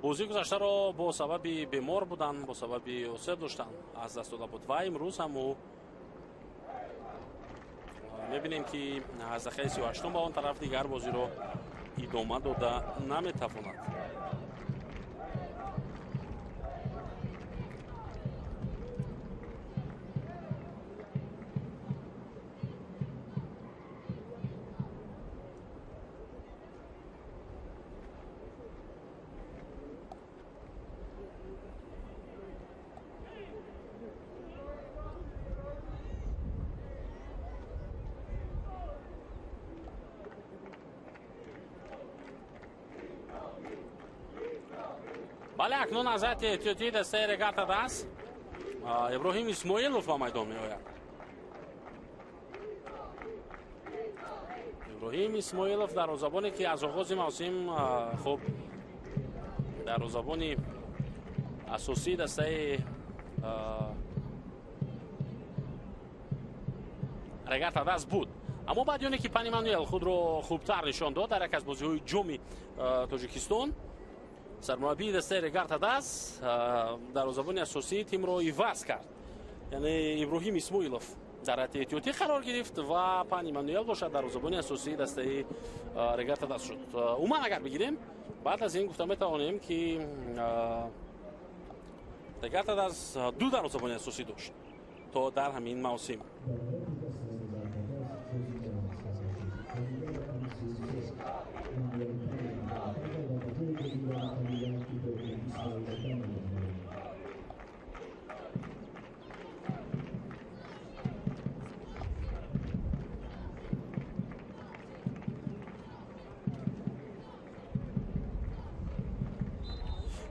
бозии гузаштаро бо сабаби бемор будан, бо сабаби осеб доштан аз даст дода буд ва имрӯз ҳам ӯ мебинем, ки аз дақиқаи 38 ба он тараф дигар бозиро идома дода наметавонад. Бале, акнун аз ҳайати эҳтиётии дастаи Регарта даст Иброҳим Исмоилов ба майдон меояд. Иброҳим Исмоилов дарвозабоне, ки аз оғози мавсим хуб дарвозабони асосии дастаи Регарта даст буд. Аммо баъди оне ки Пани Мануэл худро хубтар нишон дод дар як аз бозиҳои ҷоми Тоҷикистон, сармураббии дастаи Регарта даст дарвозабони асосии тимро иваз кард. Яъне Иброҳим Исмоилов дар ҳайати эҳтиётӣ қарор гирифт ва Пани Мануэл бошад дарвозабони асосии дастаи Регарта даст шуд. Умуман агар бигирем, баъд аз ин гуфта метавонем, ки Регарта даст ду дарвозабони асосӣ дошт то дар ҳамин мавсим.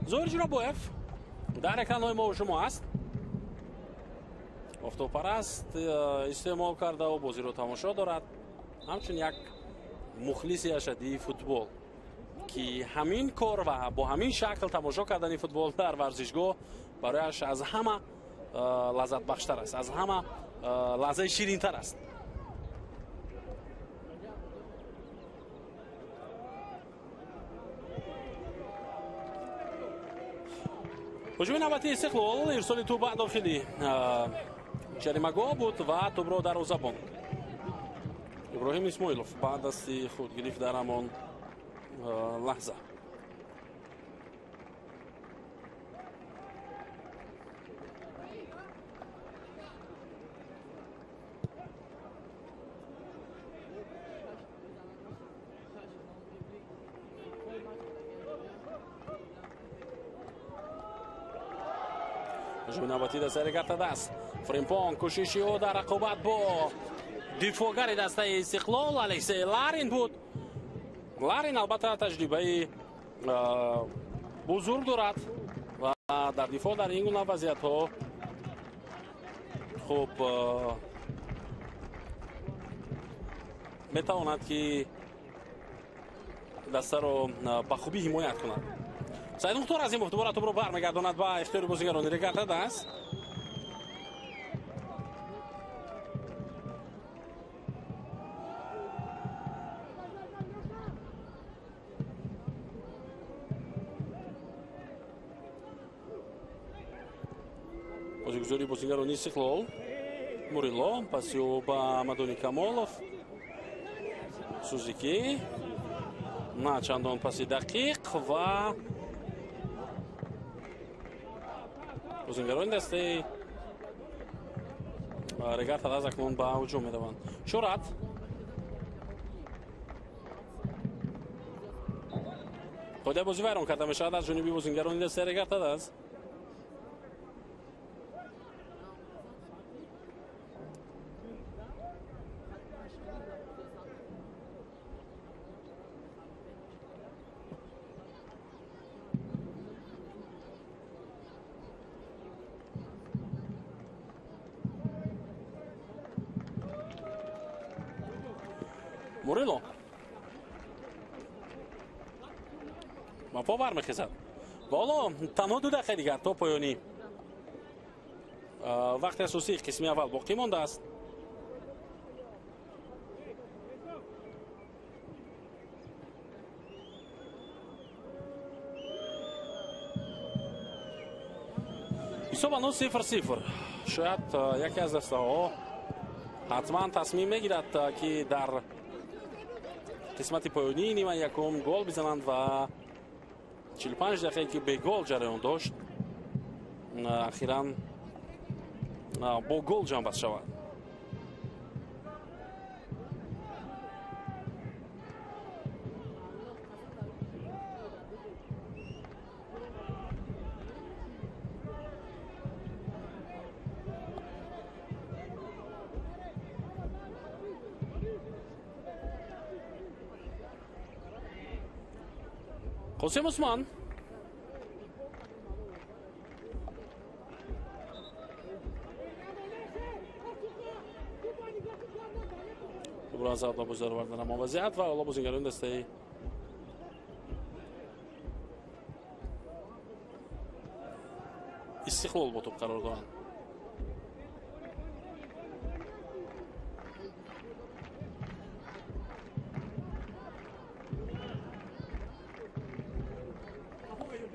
Зоҳир Ҷӯрабоев дар экранҳои мо шумо аст. Офтобпараст истеъмол кардаву бозиро тамошо дорад. Ҳамчун як мухлиси ашаддии футбол, ки ҳамин кор ва бо ҳамин шакл тамошо кардани футбол дар варзишгоҳ барояш аз ҳама лаззатбахштар аст, аз ҳама лаҳзаи ширинтар аст. Ҳуҷуми навбатии Истиқлол, ирсоли тӯб ба дохили ҷаримагоҳ буд ва тӯбро дарвозабон Иброҳим Исмоилов ба дасти худ гирифт дар ҳамон лаҳза. Ҳуҷуми навбатии дастаи Регарта даст Фримпон, кӯшиши ӯ дар рақобат бо дифоъгари дастаи Истиқлол Алексей Ларин буд. Ларин албатта таҷрибаи бузург дорад ва дар дифоъ дар ин гуна вазъиятҳо хуб метавонад, ки дастаро ба хубӣ ҳимоят кунад. Саидмухтор Азимов дубора тӯбро бармегардонад ба ихтиёри бозигарони Регарта даст. Бозигузори бозигарони Истиқлол Мурилло, паси ӯ ба Мадони Камолов, Сузики, На чандон паси дақиқ ва бозингарони дастаи Регар ТадАЗ акнун ба ҳуҷум мераванд. Шӯрат қоидаи бозӣ вайрон карда мешавад аз ҷониби бозингарони дастаи Регар ТадАЗ. Мурило ба по бармехезад ва ҳоло танҳо 2 дақиқаи дигар то поёни вақти асосии қисми аввал боқӣ мондааст. Ҳисоб ҳанӯз 0-0. Шояд яке аз дастаҳо ҳатман тасмим мегирад, ки дар қисмати поёнии нимаи якум гол бизананд ва 45 дақиқае ки бегол ҷараён дошт, ахиран бо гол ҷамъбаст шавад. Қосим Усмон тӯбро аз аввал бозӣ даровардан, аммо вазъият ва ҳоло бозингарони дастаи Истиқлол бо тӯб қарор доранд.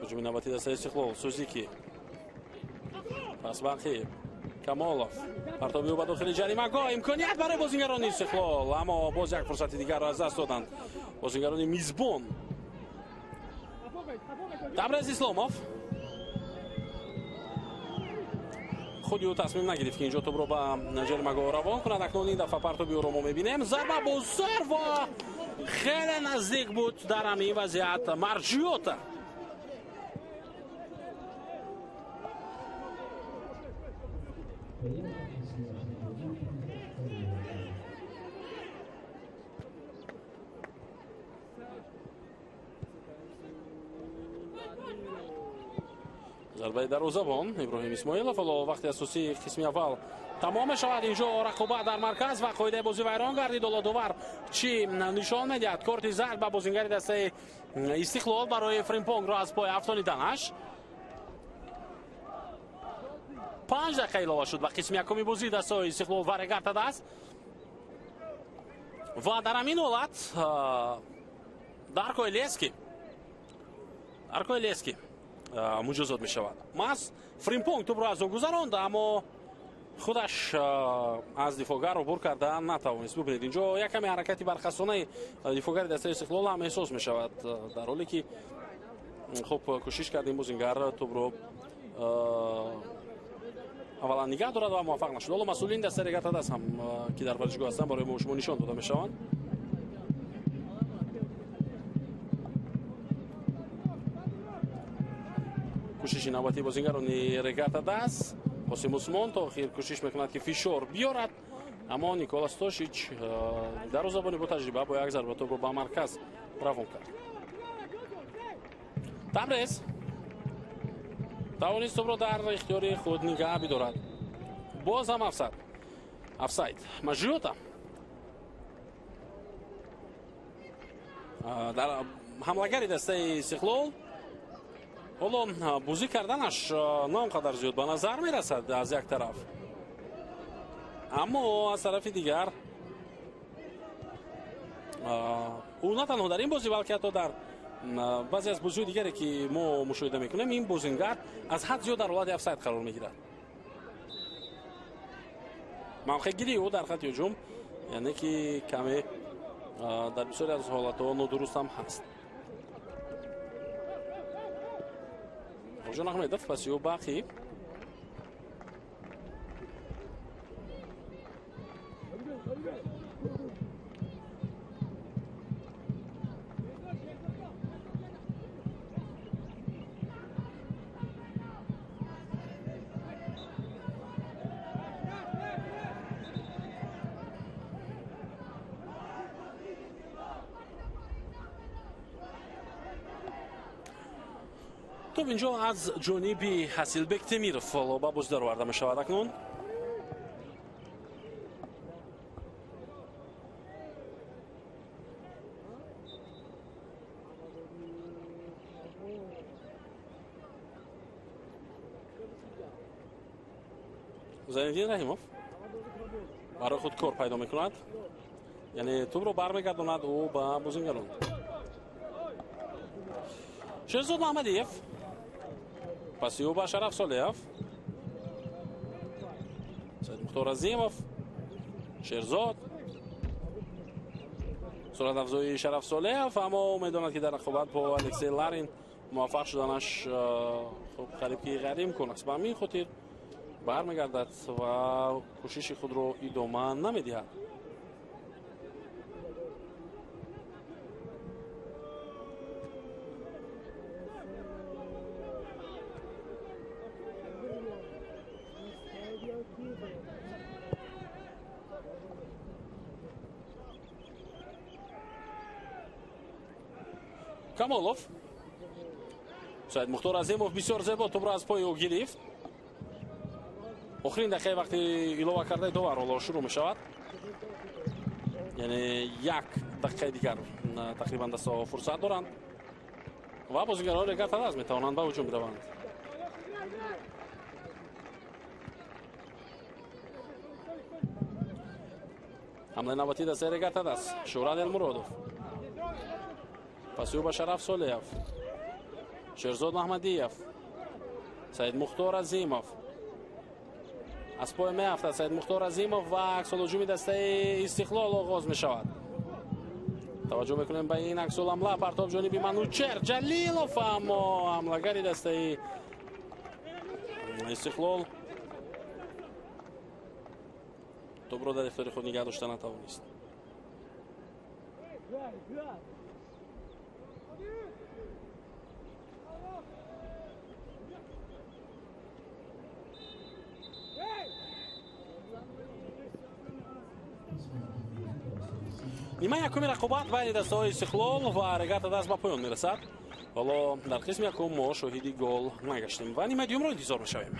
Ҳуҷуми навбатии дастаи Истиқлол. Сузики пас ба ақиб, Камолов партоби ӯ ба дохили ҷаримагоҳ, имконият барои бозингарони Истиқлол, аммо боз як фурсати дигарро аз даст доданд бозингарони мизбон. Табрез Исломов худи ӯ тасмим нагирифт, ки инҷо тӯбро ба ҷаримагоҳ равон кунад. Акнун ин дафъа партоби ӯро мо мебинем. Зарба бо зар ва хеле наздик буд дар ҳамин вазъият Марҷиёта. Зарбаи дарвозабон Иброҳим Исмоилов. Ҳоло вақти асосии қисми аввал тамом мешавад. Инҷо рақобат дар марказ ва қоидаи бозӣ вайрон гардид. Ҳоло довар чӣ нишон медиҳад? Корти зард ба бозингари дастаи Истиқлол барои Фримпонгро аз пой афтониданаш. 5 дақиқа илова шуд ба қисми якуми бозии дастаҳои Истиқлол ва Регар ТадАЗ ва дар ҳамин ҳолат Дарко Илески муҷозот мешавад. Маҳз Фримпонг тӯбро аз ӯ гузаронд, аммо худаш аз дифоъгар убур карда натавонист. Бубинед, инҷо як каме ҳаракати бархастонаи дифоъгари дастаи Истиқлол ҳам эҳсос мешавад, дар ҳоле ки хуб кӯшиш кард ин бозингар тӯбро аввалан нигаҳ дорад ва муваффақ нашуд. Ҳоло масъулини дастаи Регар ТадАЗ ҳам, ки дар варзишгоҳ ҳастанд, барои мо шумо нишон дода мешаванд. Кӯшиши навбатии бозингарони Регар ТадАЗ. Қосим Усмон то охир кӯшиш мекунад, ки фишор биёрад, аммо Никола Стошич дарвозабони бо таҷриба бо як зарба тӯбро ба марказ равон кард. Табрез тавонист тӯбро дар ихтиёри худ нигаҳ бидорад. Боз ҳам офсайд. Мажиёта дар ҳамлагари дастаи Истиқлол. Ҳоло бозӣ карданаш на он қадар зиёд ба назар мерасад аз як тараф, аммо аз тарафи дигар ӯ на танҳо дар ин бозӣ, балки ҳатто дар баъзе аз бозиҳои дигаре, ки мо мушоҳида мекунем, ин бозингар аз ҳад зиёд дар ҳолати офсайд қарор мегирад. Мавқеъгирии ӯ дар хати ҳуҷум, яъне ки каме дар бисёре аз ҳолатҳо нодуруст ҳам ҳаст. Шарифҷон Аҳмедов паси ӯ Бақӣ. Тоб инҷо аз ҷониби Ҳасилбек Темиров лоба боз дароварда мешавад акнун. Зайниддин Раҳимов барои худ кор пайдо мекунад, яъне тӯбро бармегардонад ӯ ба бозингарон. Шерзод Маҳмадиев паси ӯ ба Шараф Солеев, Саидмухтор Азимов, Шерзод. Суратафзои Шараф Солеев, аммо медонад, ки дар рақобат бо Алексей Ларин муваффақ шуданаш хуб қариб ки ғайриимкон аст. Ба ҳамин хотир бармегардад ва кӯшиши худро идома намедиҳад. Камолов. Саидмухтор Азимов бисёр зебо тӯбро аз пои ӯ гирифт. Охирин дақиқаи вақти илова кардаи довар ҳоло шурӯъ мешавад. Яъне як дақиқаи дигар тақрибан дастаҳо фурсат доранд ва бозигарони Регар-ТадАЗ метавонанд ба ҳуҷум бираванд. Ҳамлаи навбатии дастаи Регар-ТадАЗ. Шӯҳрат Элмуродов. Паси ӯ ба Шараф Солеев, Шерзод Маҳмадиев, Саидмухтор Азимов. Аз пой меафтад Саидмухтор Азимов ва аксулҳуҷуми дастаи Истиқлол оғоз мешавад. Таваҷҷӯҳ мекунем ба ин аксулҳамла. Партоб ҷониби Манучер Ҷалилов, аммо ҳамлагари дастаи Истиқлол тӯбро дар ихтиёри худ нигаҳ дошта натавонист. Нимаи якуми рақобат байни дастаҳои Истиқлол ва Регар-ТадАЗ ба поён мерасад. Ҳоло дар қисми якум мо шоҳиди гол нагаштем ва нимаи дуюмро интизор мешавем.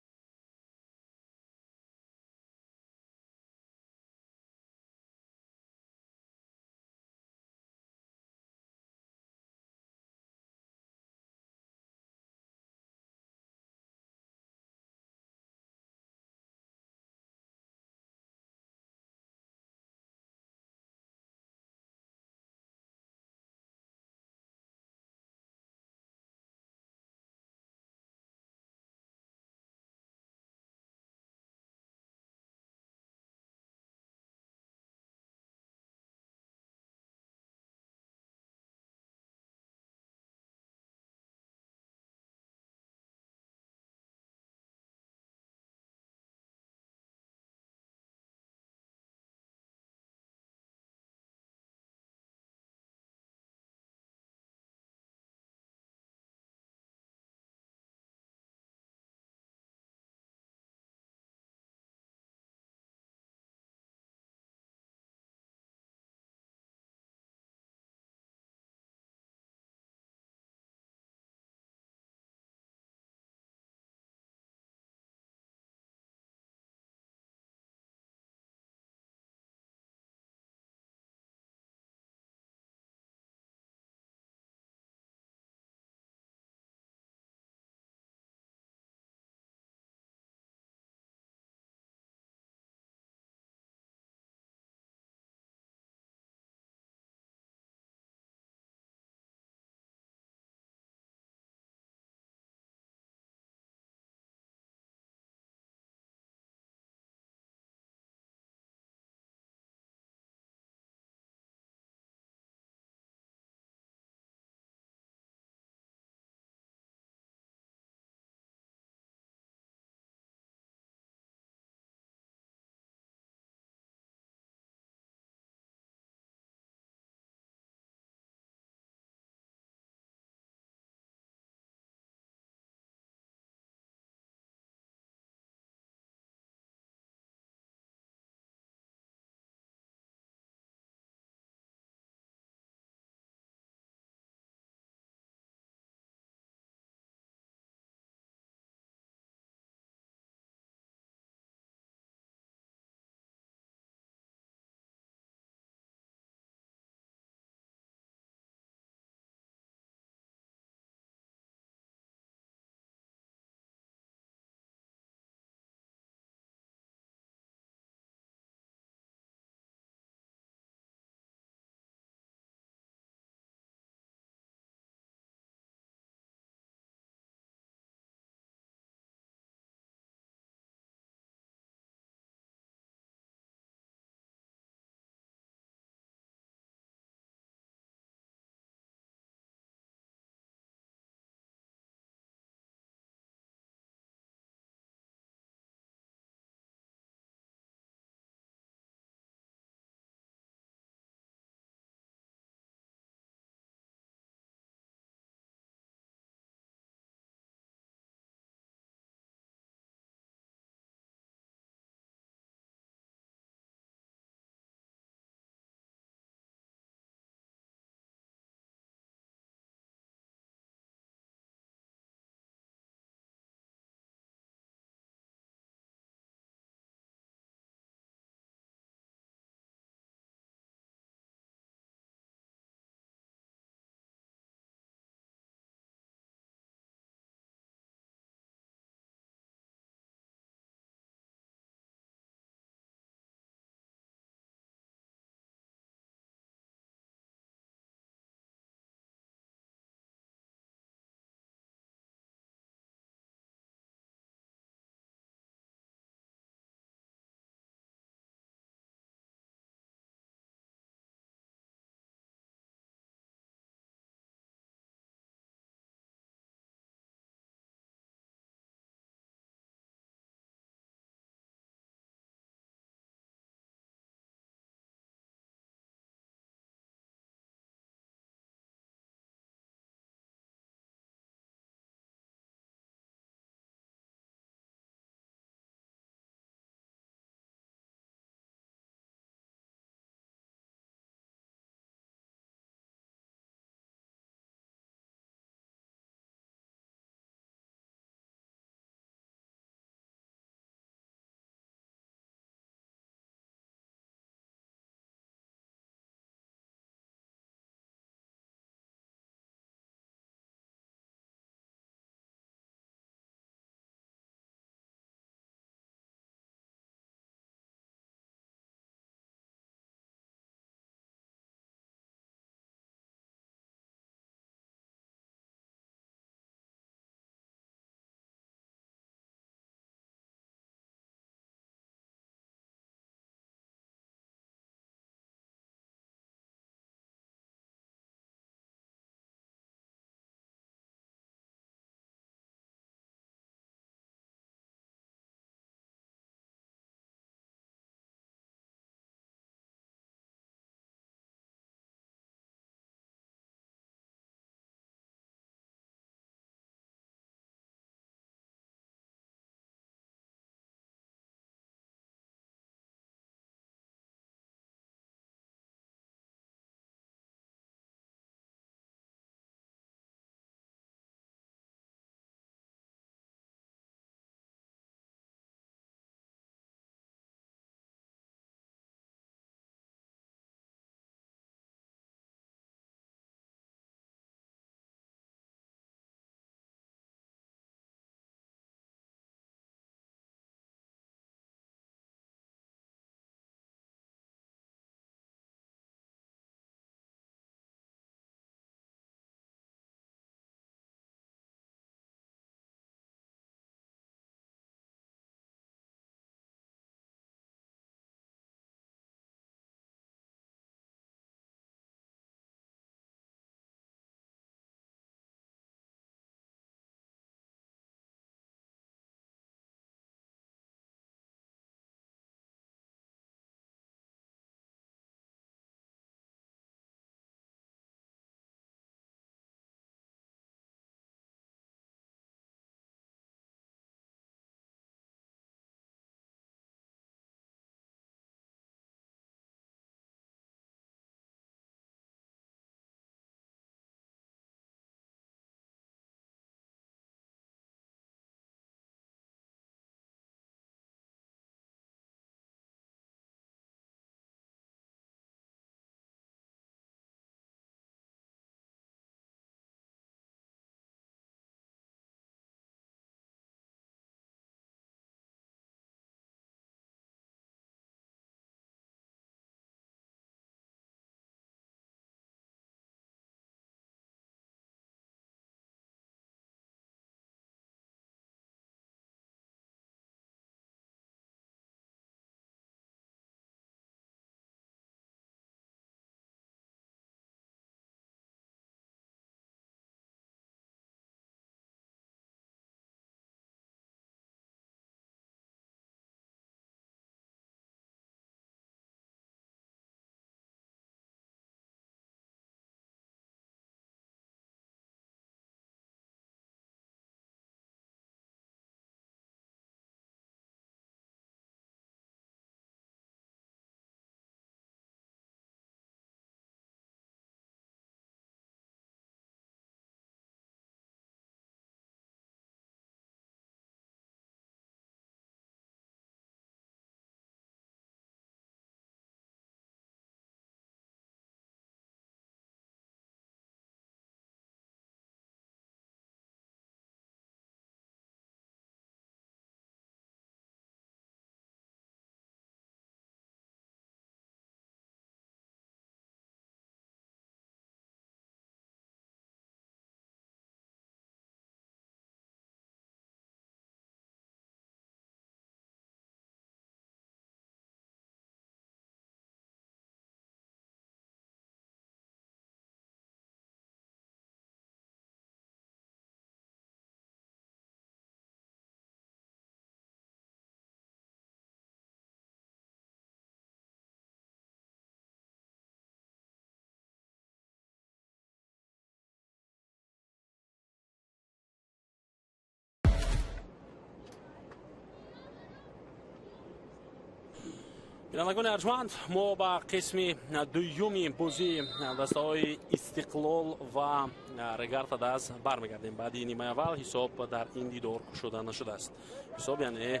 Бинандагони арҷманд, мо ба қисми дуюми бозии дастаҳои Истиқлол ва Регар ТадАЗ бармегардем. Баъди нимаи аввал ҳисоб дар ин дидор кушода нашудааст. Ҳисоб яъне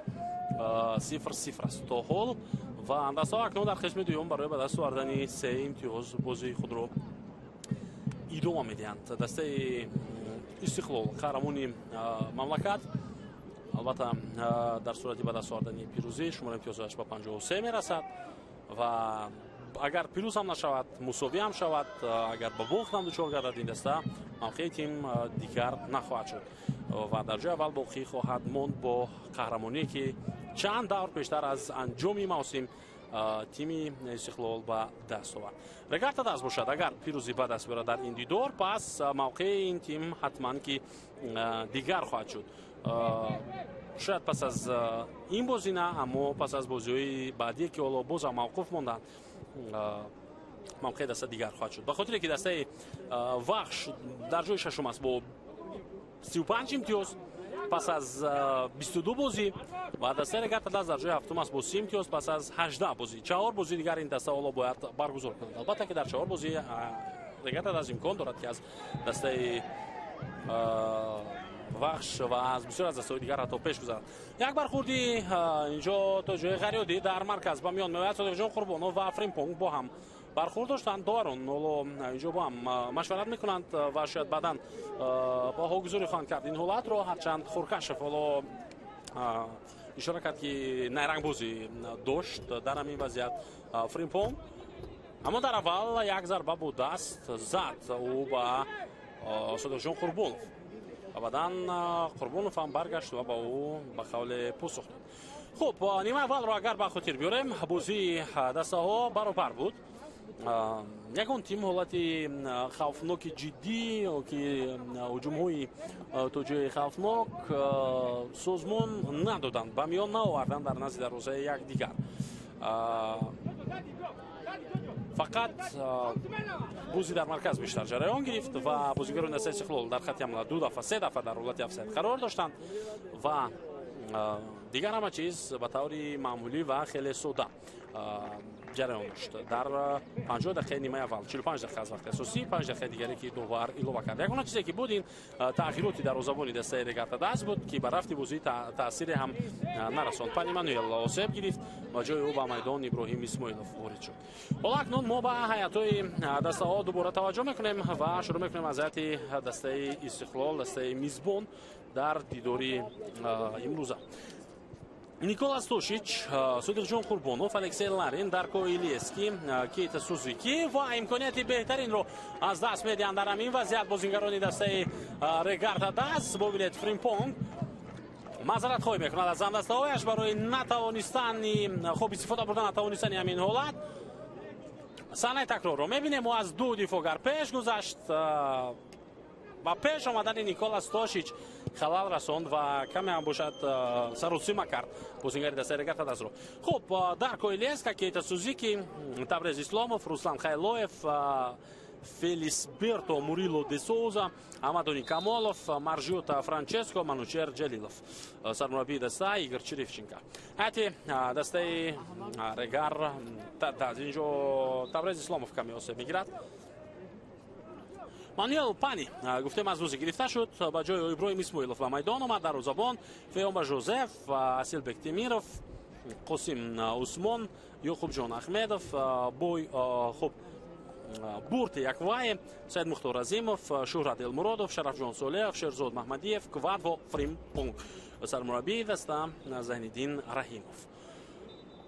0-0 аст то ҳол ва дастаҳо акнун дар қисми дуюм барои ба даст овардани се имтиёз бозии худро идома медиҳанд. Дастаи Истиқлол қаҳрамони мамлакат, албатта, дар сурати ба даст овардани пирӯзӣ шумораи имтиёзояш ба 53 мерасад ва агар пирӯз ҳам нашавад, мусовӣ ҳам шавад, агар ба бохт ҳам дучор гардад, ин даста мавқеи тим дигар нахоҳад шуд ва дар ҷои аввал боқӣ хоҳад монд бо қаҳрамоние, ки чанд давр пештар аз анҷоми мавсим тими Истиқлол ба даст овард. Регар ТадАЗ бошад, агар пирӯзӣ ба даст биёрад дар ин дидор, пас мавқеи ин тим ҳатман ки дигар хоҳад шуд. Шояд пас аз ин бозӣ на, аммо пас аз бозиҳои баъдие, ки ҳоло бозам мавқуф монданд, мавқеи даста дигар хоҳад шуд, ба хотире ки дастаи Вахш дар ҷои шашум аст бо 35 имтиёз пас аз 22 бозӣ ва дастаи Регар ТадАЗ дар ҷои ҳафтум аст бо 30 имтиёз пас аз 18 бозӣ. Чаҳор бозии дигар ин даста ҳоло бояд баргузор кунад. Албатта, ки дар чаҳор бозӣ Регар ТадАЗ имкон дорад, ки аз дастаи Вахш ва аз бисёр аз дастаҳои дигар ҳатто пеш гузарад. Як бархурди инҷо то ҷои ғайриоддӣ дар марказ ба миён меояд. Содиқҷон Қурбонов ва Фримпонг бо ҳам бархурд доштанд. Доварон ҳоло инҷо бо ҳам машварат мекунанд ва шояд баъдан баҳогузорӣ хоҳанд кард ин ҳолатро. Ҳарчанд Хуркашев ҳоло ишора кард, ки найрангбозӣ дошт дар ҳамин вазъият Фримпонг, аммо дар аввал як зарба бо даст зад ӯ ба Содиқҷон Қурбонов ва баъдан Қурбонов ҳам баргашт ва ба ӯ ба қавле посух дод. Хуб, нима аввалро агар ба хотир биёрем, бозии дастаҳо баробар буд. Ягон тим ҳолати хавфноки ҷиддӣ ки ҳуҷумҳои то ҷои хавфнок созмон надоданд, ба миён наоварданд дар назди дарвозаи якдигар. Фақат бозӣ дар марказ бештар ҷараён гирифт ва бозигарони дастаи Истиқлол дар хатти ҳамла ду дафъа, се дафъа дар ҳолати офсайд қарор доштанд ва дигар ҳама чиз ба таври маъмулӣ ва хеле сода ҷараён дошт дар 50 дақиқаи нимаи аввал, 45 дақиқа аз вақти асосӣ, 5 дақиқаи дигаре, ки довар илова кард. Ягона чизе, ки буд, ин тағйироти дарвозабони дастаи Регар ТадАЗ буд, ки ба рафти бозӣ таъсире ҳам нарасонд. Пани Мануэл осеб гирифт ва ҷои ӯ ба майдон Иброҳим Исмоилов ворид шуд. Ҳоло акнун мо ба ҳайатҳои дастаҳо дубора таваҷҷӯҳ мекунем ва шурӯъ мекунем аз ҳайати дастаи Истиқлол, дастаи мизбон дар дидори имрӯза. Никола Стошич, Содиқҷон Қурбонов, Алексей Ларин, Дарко Илиески, Кейта Сузуки ва имконияти беҳтаринро аз даст медиҳанд дар ҳамин вазъият бозингарони дастаи Регар ТадАЗ. Бубинед, Фримпонг маъзаратхоҳӣ мекунад аз ҳамдастаҳояш барои натавонистани хуб истифода бурда натавонистани ҳамин ҳолат. Саҳнаи такрорро мебинем. Ӯ аз ду дифоъгар пеш гузашт ба пеш омадани Никола Стошич халал расонд ва каме ҳам бошад саросима кард бозингари дастаи Регар ТадАЗро. Хуб, Дарко Илеска, Кейта Сузики, Табрез Исломов, Руслан Хайлоев, Фелисберто Мурило де Соуза, Амадони Камолов, Маржиота Франческо, Манучер Ҷалилов. Сармураббии даста Игор Черевченко. Ҳайати дастаи Регар ТадАЗ. Инҷо Табрез Исломов каме осеб мегирад. Мануэл Пани, гуфтем, аз бозӣ гирифта шуд, ба ҷои Иброҳим Исмоилов ба майдон омад. Дарвозабон Феома Жозеф, Асилбек Темиров, Қосим Усмон, Ёқубҷон Ахмедов, бой хуб, Бурти Яквае, Саид Мухтор Азимов, Шӯҳрат Элмуродов, Шарафҷон Солеев, Шерзод Маҳмадиев, Квадво Фримпонг. Сармураббии даста Зайниддин Раҳимов.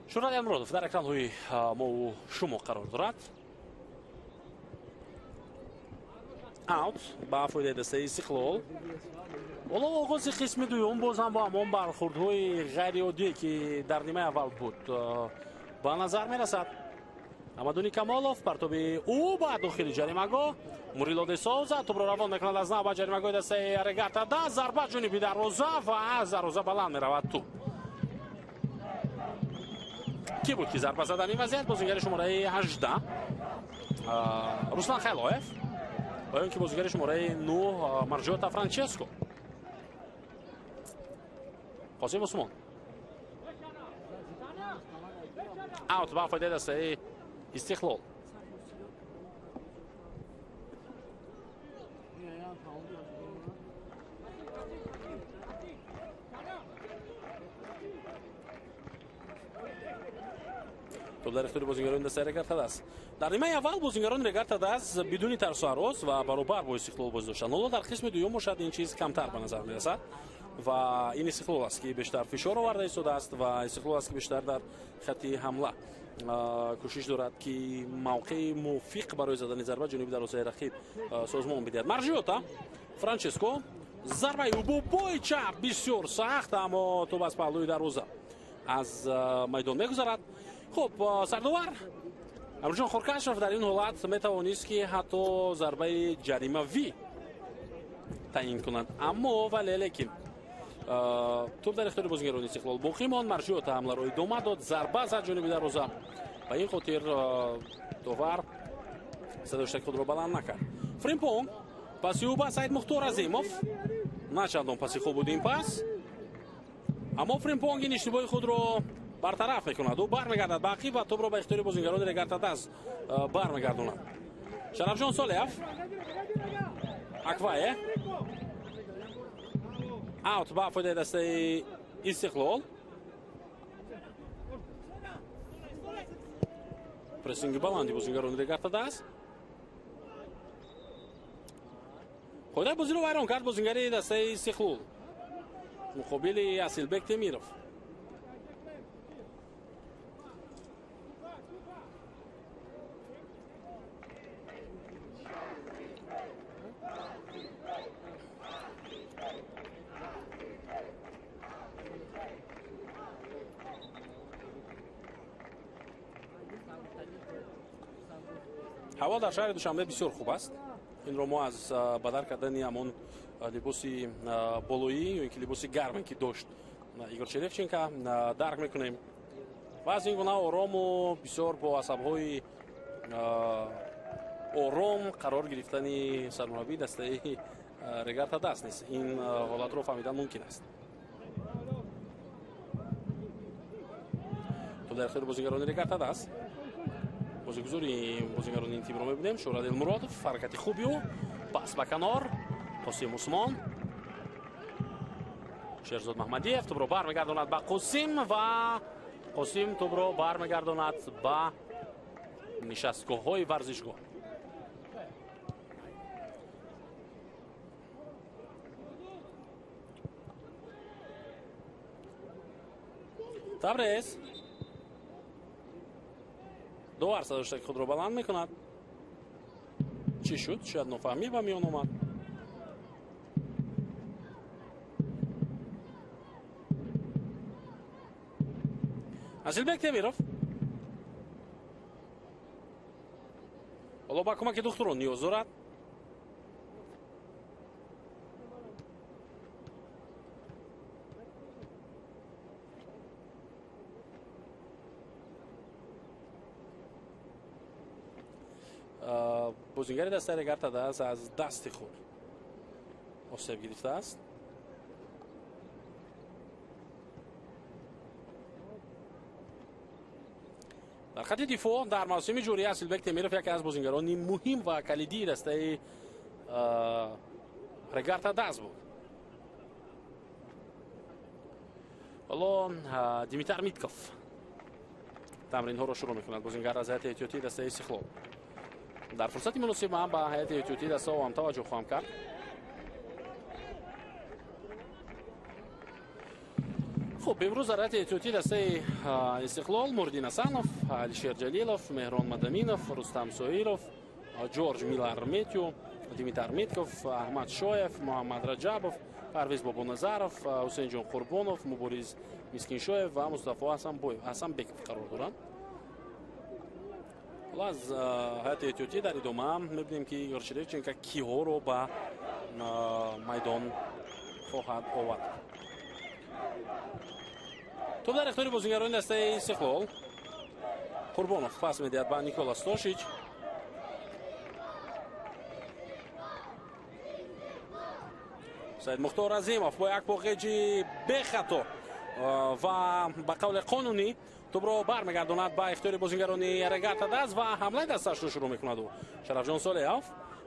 Шӯҳрат Элмуродов дар экранҳои мову шумо қарор дорад. Аут ба фоидаи дастаи Истиқлол. Ҳоло оғози қисми дуюм боз ҳам бо ҳамон бархурдҳои ғайриоддие, ки дар нимаи аввал буд, ба назар мерасад. Амадуни Камолов, партоби ӯ ба дохили ҷаримагоҳ. Мурило де Соуза тӯбро равон мекунад аз нав ба ҷаримагоҳи дастаи Регар ТадАЗ. Зарба ҷониби дарвоза ва аз дарвоза баланд меравад тӯб. Кӣ буд, ки зарба зад ин вазъият? Бозингари шумораи 18 Руслан Хайлоев ва ё ин ки бозигари шумораи 9 Маржиота Франческо? Қосим Усмон. Аут ба фоидаи дастаи Истиқлол. Топ дар ихтиёри бозингарони дастаи Регар-ТадАЗ. Дар нимаи аввал бозингарони Регар-ТадАЗ бидуни тарсу ҳарос ва баробар бо Истиқлол бозӣ доштанд. Ҳоло дар қисми дуюм бошад ин чиз камтар ба назар мерасад ва ин Истиқлол аст, ки бештар фишор оварда истодааст ва Истиқлол аст, ки бештар дар хатти ҳамла кӯшиш дорад, ки мавқеи мувофиқ барои задани зарба ҷониби дарвозаи рақиб созмон бидиҳад. Маржиота, Франческо, зарбаи ӯ чап бисёр сахт, аммо топ аз паҳлӯи дарвоза аз майдон мегузарад. Хуб, сардовар Амирҷон Хоркашов дар ин ҳолат метавонист, ки ҳатто зарбаи ҷаримавӣ таъин кунад, аммо вале лекин топ дар ихтиёри бозингарони Истиқлол боқӣ монд. Маржиота ҳамларо идома дод, зарба зад ҷониби дарвоза. Ба ин хотир довар садоштаки худро баланд накард. Фримпонг, паси ӯ ба Саид Мухтор Азимов. На чандон паси хуб буд ин пас, аммо Фримпонг ин иштибоҳи худро бартараф мекунад. Ӯ бармегардад ба ақиб ва топро ба ихтиёри бозингарони Регар-ТадАЗ бармегардонад. Шарафҷон Солеев, Аквае, аут ба фоидаи дастаи Истиқлол. Прессинги баланди бозингарони Регар-ТадАЗ. Қоидаи бозиро вайрон кард бозингари дастаи Истиқлол муқобили Асилбек Темиров. Ҳаво дар шаҳри Душанбе бисёр хуб аст. Инро мо аз бадар кардани ҳамон либоси болоӣ ё ин ки либоси гарме, ки дошт Игор Черевченко, дарк мекунем. Ва аз ин гуна орому бисёр бо асабҳои ором қарор гирифтани сармураббии дастаи Регар-ТадАЗ нест. Ин ҳолатро фаҳмидан мумкин аст. То дар ихтиёри бозингарони Регар-ТадАЗ. Бозигузори бозингарони ин тимро мебинем. Шӯҳрат Элмуродов, ҳаракати хуби ӯ, пас ба канор, Қосим Усмон, Шерзод Маҳмадиев тӯбро бармегардонад ба Қосим ва Қосим тӯбро бармегардонад ба нишастгоҳҳои варзишгоҳ. Табрез довар садоштаки худро баланд мекунад. Чӣ шуд? Шояд нофаҳмӣ ба миён омад. Асилбек Темиров ҳоло ба кӯмаки духтурон ниёз дорад. Бозингари дастаи Регар-ТадАЗ аз дасти худ осеб гирифтааст. Дар хати дифоъ дар мавсими ҷорӣ Асилбек Темиров яке аз бозингарони муҳим ва калидии дастаи Регар-ТадАЗ буд. Ҳоло Димитар Митков тамринҳоро шурӯъ мекунад. Бозингар аз ҳайати эҳтиётии дастаи Истиқлол. Дар фурсати муносиб ман ба ҳайати эҳтиётии дастао ҳам таваҷҷӯҳ хоҳам кард. Хуб, имрӯз дар ҳайати эҳтиётии дастаи Истиқлол Мурдин Ҳасанов, Алишер Ҷалилов, Меҳрон Мадаминов, Рустам Соиров, Ҷорҷ Милар Метю, Димитар Митков, Аҳмад Шоев, Муҳаммад Раҷабов, Парвиз Бобоназаров, Ҳусейнҷон Қурбонов, Мубориз Мискиншоев ва Мустафо Ҳасанбеков қарор доранд. Ҳоло аз ҳайати эҳтиётӣ дар идома мебинем, ки Игор Черевченко киҳоро ба майдон хоҳад овард. Топ дар ихтиёри бозингарони дастаи Истиқлол. Қурбонов пас медиҳад ба Никола Стошич. Саид Мухтор Азимов бо як поқеҷи бехато Ва ба қавли қонунӣ тӯбро бармегардонад ба ихтиёри бозингарони Регар-ТадАЗ ва ҳамлаи дасташро шурӯъ мекунад ӯ. Шарафҷон Солеҳов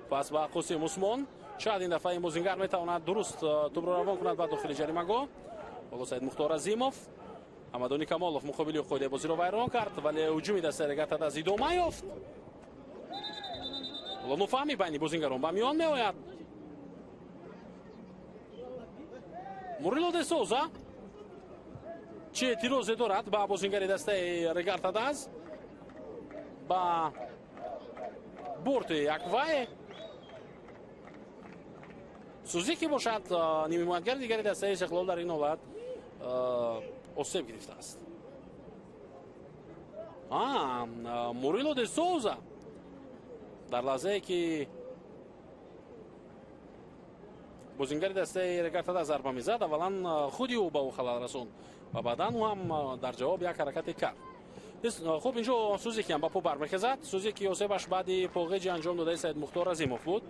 пас ба Қосим Усмон. Шояд ин дафъа ин бозингар метавонад дуруст тӯбро равон кунад ба дохили ҷаримагоҳ. Ҳоло Саид Мухтор Азимов, Ҳамадони Камолов муқобили қоидаи бозиро вайрон кард, вале ҳуҷуми дастаи Регар-ТадАЗ идома ёфт. Ҳоло нофаҳмӣ байни бозингарон ба миён меояд. Мурило де Соза чӣ эътирозе дорад ба бозингари дастаи Регар-ТадАЗ, ба борти Яквае. Сузики бошад нимҳимоятгари дигари дастаи Истиқлол дар ин ҳолат осеб гирифтааст. Мурило де Соза дар лаҳзае ки бозингари дастаи Регар-ТадАЗ зарба мезад, аввалан худи ӯ ба ӯ халал расонд ва баъдан ӯ ҳам дар ҷавоб як ҳаракате кард. Хуб, инҷо Сузики ҳам ба по бармехезад. Сузики осебаш баъди поғеҷи анҷом додаи Саид Мухтор Азимов буд,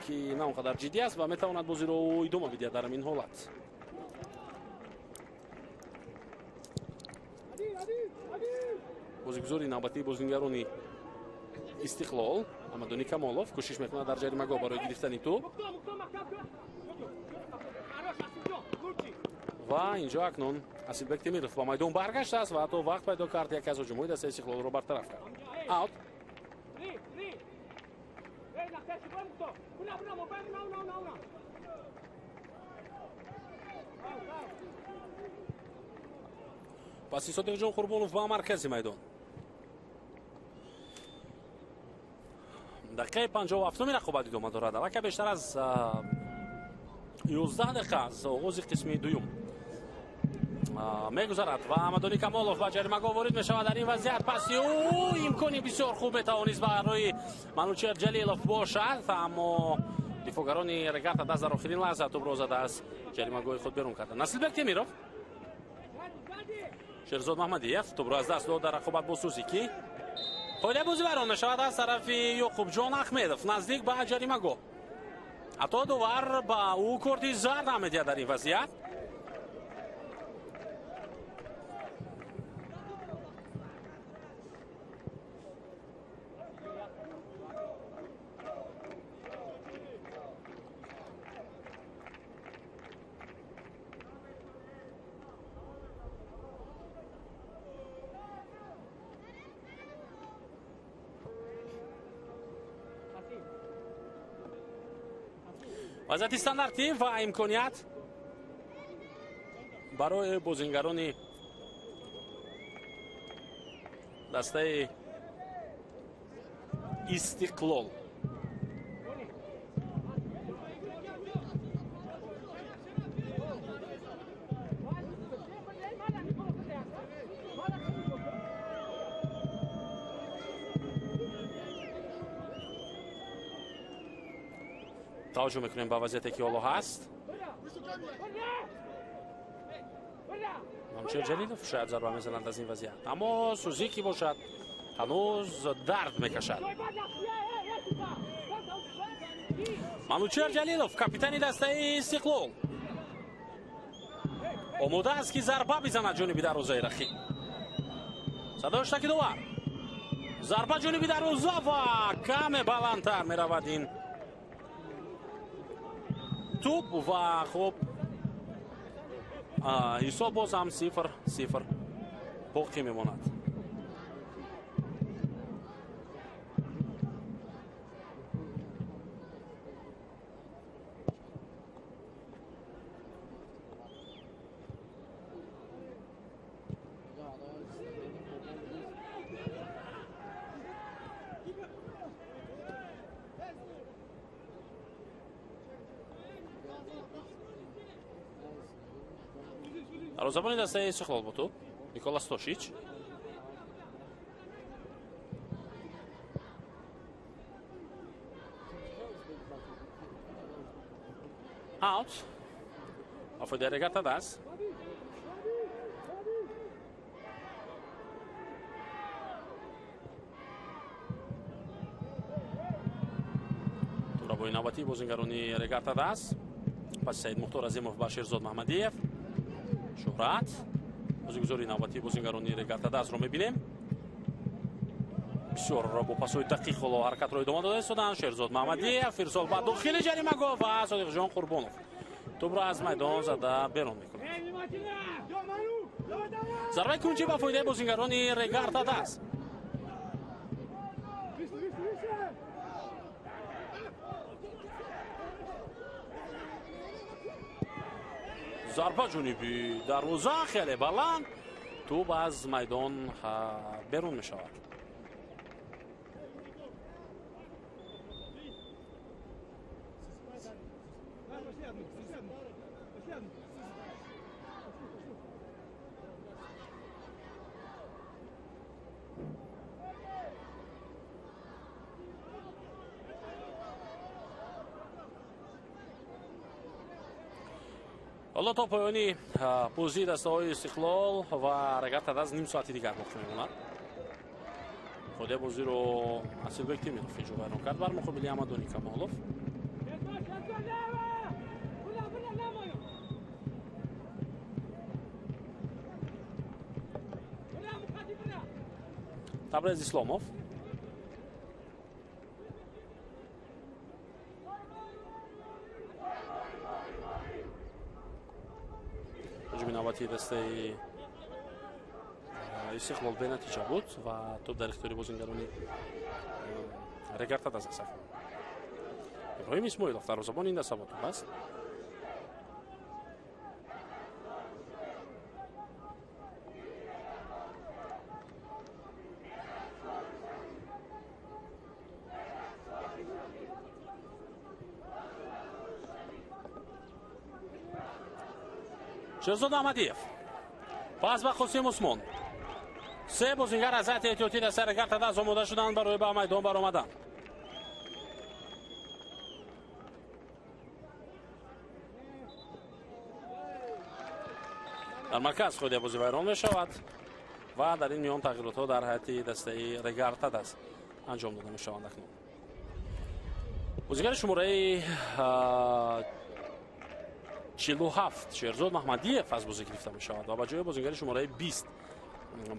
ки на он қадар ҷиддӣ аст ва метавонад бозиро ӯ идома бидиҳад дар ин ҳолат. Бозигузори навбатии бозингарони Истиқлол Ҳамадони Камолов кӯшиш мекунад дар ҷаримагоҳ барои гирифтани тӯб ва инҷо акнун Асилбек Темиров ба майдон баргаштааст ва ҳатто вақт пайдо кард яке аз ҳуҷумҳои дастаи Истиқлолро бартараф кард. Аут. Паси Содиқҷон Қурбонов ба маркази майдон. Дақиқаи 57-уми рақобат идома дорад. Аллакай бештар аз 11 дақиқа аз оғози қисми дуюм мегузарад ва Ҳамадони Камолов ба ҷаримагоҳ ворид мешавад. Дар ин вазъият паси ӯ имкони бисёр хуб метавонист барои Манучер Ҷалилов бошад, аммо дифоъгарони Регар-ТадАЗ дар охирин лаҳза тӯбро зада аз ҷаримагоҳи худ берун карданд. Насилбек Темиров, Шерзод Маҳмадиев тӯбро аз даст дод дар рақобат бо Сузики. Қоидаи бозӣ вайрон мешавад аз тарафи Ёқубҷон Аҳмедов наздик ба ҷаримагоҳ. Ҳатто довар ба ӯ корти зард ҳам медиҳад дар ин вазъият. Вазъияти стандартӣ ва имконият барои бозингарони дастаи Истиқлол. Таваҷҷӯҳ мекунем ба вазъияте ки ҳоло ҳаст. Манучер Ҷалилов шояд зарба мезананд аз ин вазъият, аммо Сузики бошад ҳанӯз дард мекашад. Манучер Ҷалилов, капитани дастаи Истиқлол, омода аст ки зарба бизанад ҷониби дарвозаи рақиб. Садои штаки довар. Зарба ҷониби дарвоза ва каме баландтар меравад ин тӯб ва хуб ҳисоб боз ҳам 0-0 боқӣ мемонад. Дарвозабони дастаи Истиқлол бо тӯб Никола Стошич. Аут. Ба фоидаи Регар-ТадАЗ. Тӯбрабои навбатии бозингарони Регар-ТадАЗ. Паси Саид Мухтор Азимов ба Шерзод Маҳмадиев. Шуҳрат, бозигузори навбатии бозингарони Регар-ТадАЗро мебинем. Бисёр бо пасҳои дақиқ ҳоло ҳаракатро идома дода истоданд. Шерзод Маҳмадиев, Фирсол ба дохили ҷаримагоҳ ва Содиқҷон Қурбонов тӯбро аз майдон зада берун мекунад. Зарбаи кунҷӣ ба фоидаи бозингарони Регар-ТадАЗ. Зарба ҷониби дарвоза, хеле баланд, тӯб аз майдон берун мешавад. Ҳоло то поёни бозии дастаҳои Истиқлол ва Регар-ТадАЗ ним соати дигар боқӣ мемонад. Худи бозиро Асилбек Темиров инҷо вайрон кард бар муқобили Амадони Камолов. Табрез Исломов. Ҳуҷуми навбатии дастаи Истиқлол бенатиҷа буд ва тӯб дар ихтиёри бозингарони Регар-ТадАЗ аст. Иброҳим Исмоилов дарвозабони ин даста бо тӯб аст. Шерзод Аҳмадиев пас ба Қосим Усмон. Се бозингар аз ҳайати эҳтиётӣ дастаи Регар-ТадАЗ омода шуданд барои ба майдон баромадан. Дар марказ худи бозӣ вайрон мешавад ва дар ин миён тағйиротҳо дар ҳайати дастаи Регар-ТадАЗ анҷом дода мешаванд. Акнун бозигари шумораи 47 Шерзод Маҳмадиев аз бозӣ гирифта мешавад ва ба ҷои бозигари шумораи 20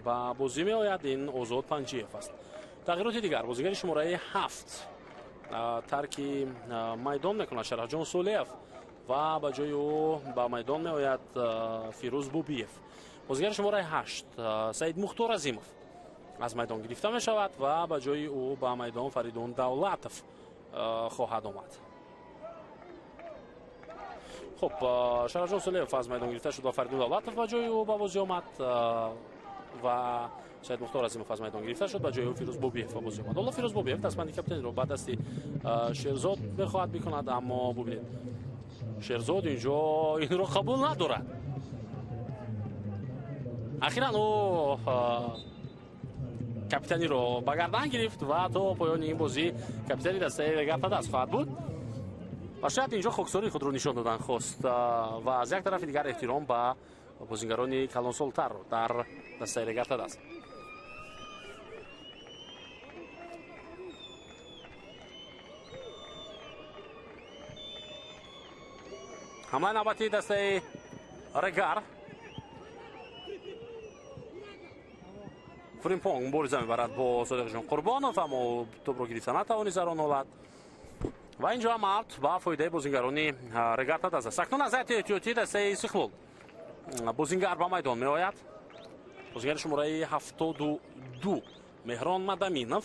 ба бозӣ меояд. Ин Озод Панҷиев аст. Тағйироти дигар, бозигари шумораи 7 тарки майдон мекунад Шарафҷон Солеев ва ба ҷои ӯ ба майдон меояд Фирӯз Бубиев. Бозигари шумораи 8 Саид Мухтор Азимов аз майдон гирифта мешавад ва ба ҷои ӯ ба майдон Фаридун Давлатов хоҳад омад. Хуб, Шарафҷон Солеев аз майдон гирифта шуд ва Фаридун Давлатов ба ҷои ӯ ба бозӣ омад ва Саид Мухтор Азимов аз майдон гирифта шуд, ба ҷои ӯ Фирӯз Бобиев ба бозӣ омад. Ҳоло Фирӯз Бобиев дастбанди капитаниро ба дасти Шерзод мехоҳад бикунад, аммо бубинед, Шерзод инҷо инро қабул надорад. Ахиран ӯ капитаниро ба гардан гирифт ва то поёни ин бозӣ капитани дастаи Регар-ТадАЗ хоҳад буд. Ва шояд инҷо хоксории худро нишон додан хост ва аз як тарафи дигар эҳтиром ба бозингарони калонсолтарро дар дастаи Регар-ТадАЗ. Ҳамлаи навбатии дастаи Регар. Фримпонг мубориза мебарад бо Содиқҷон Қурбонов, аммо тӯбро гирифта натавонист дар он ҳолат. Ва инҷо ҳам аут ба фоидаи бозингарони Регар-ТадАЗ аст. Акнун аз ҳайати эҳтиётии дастаи Истиқлол бозингар ба майдон меояд. Бозингари шумораи 72 Меҳрон Мадаминов.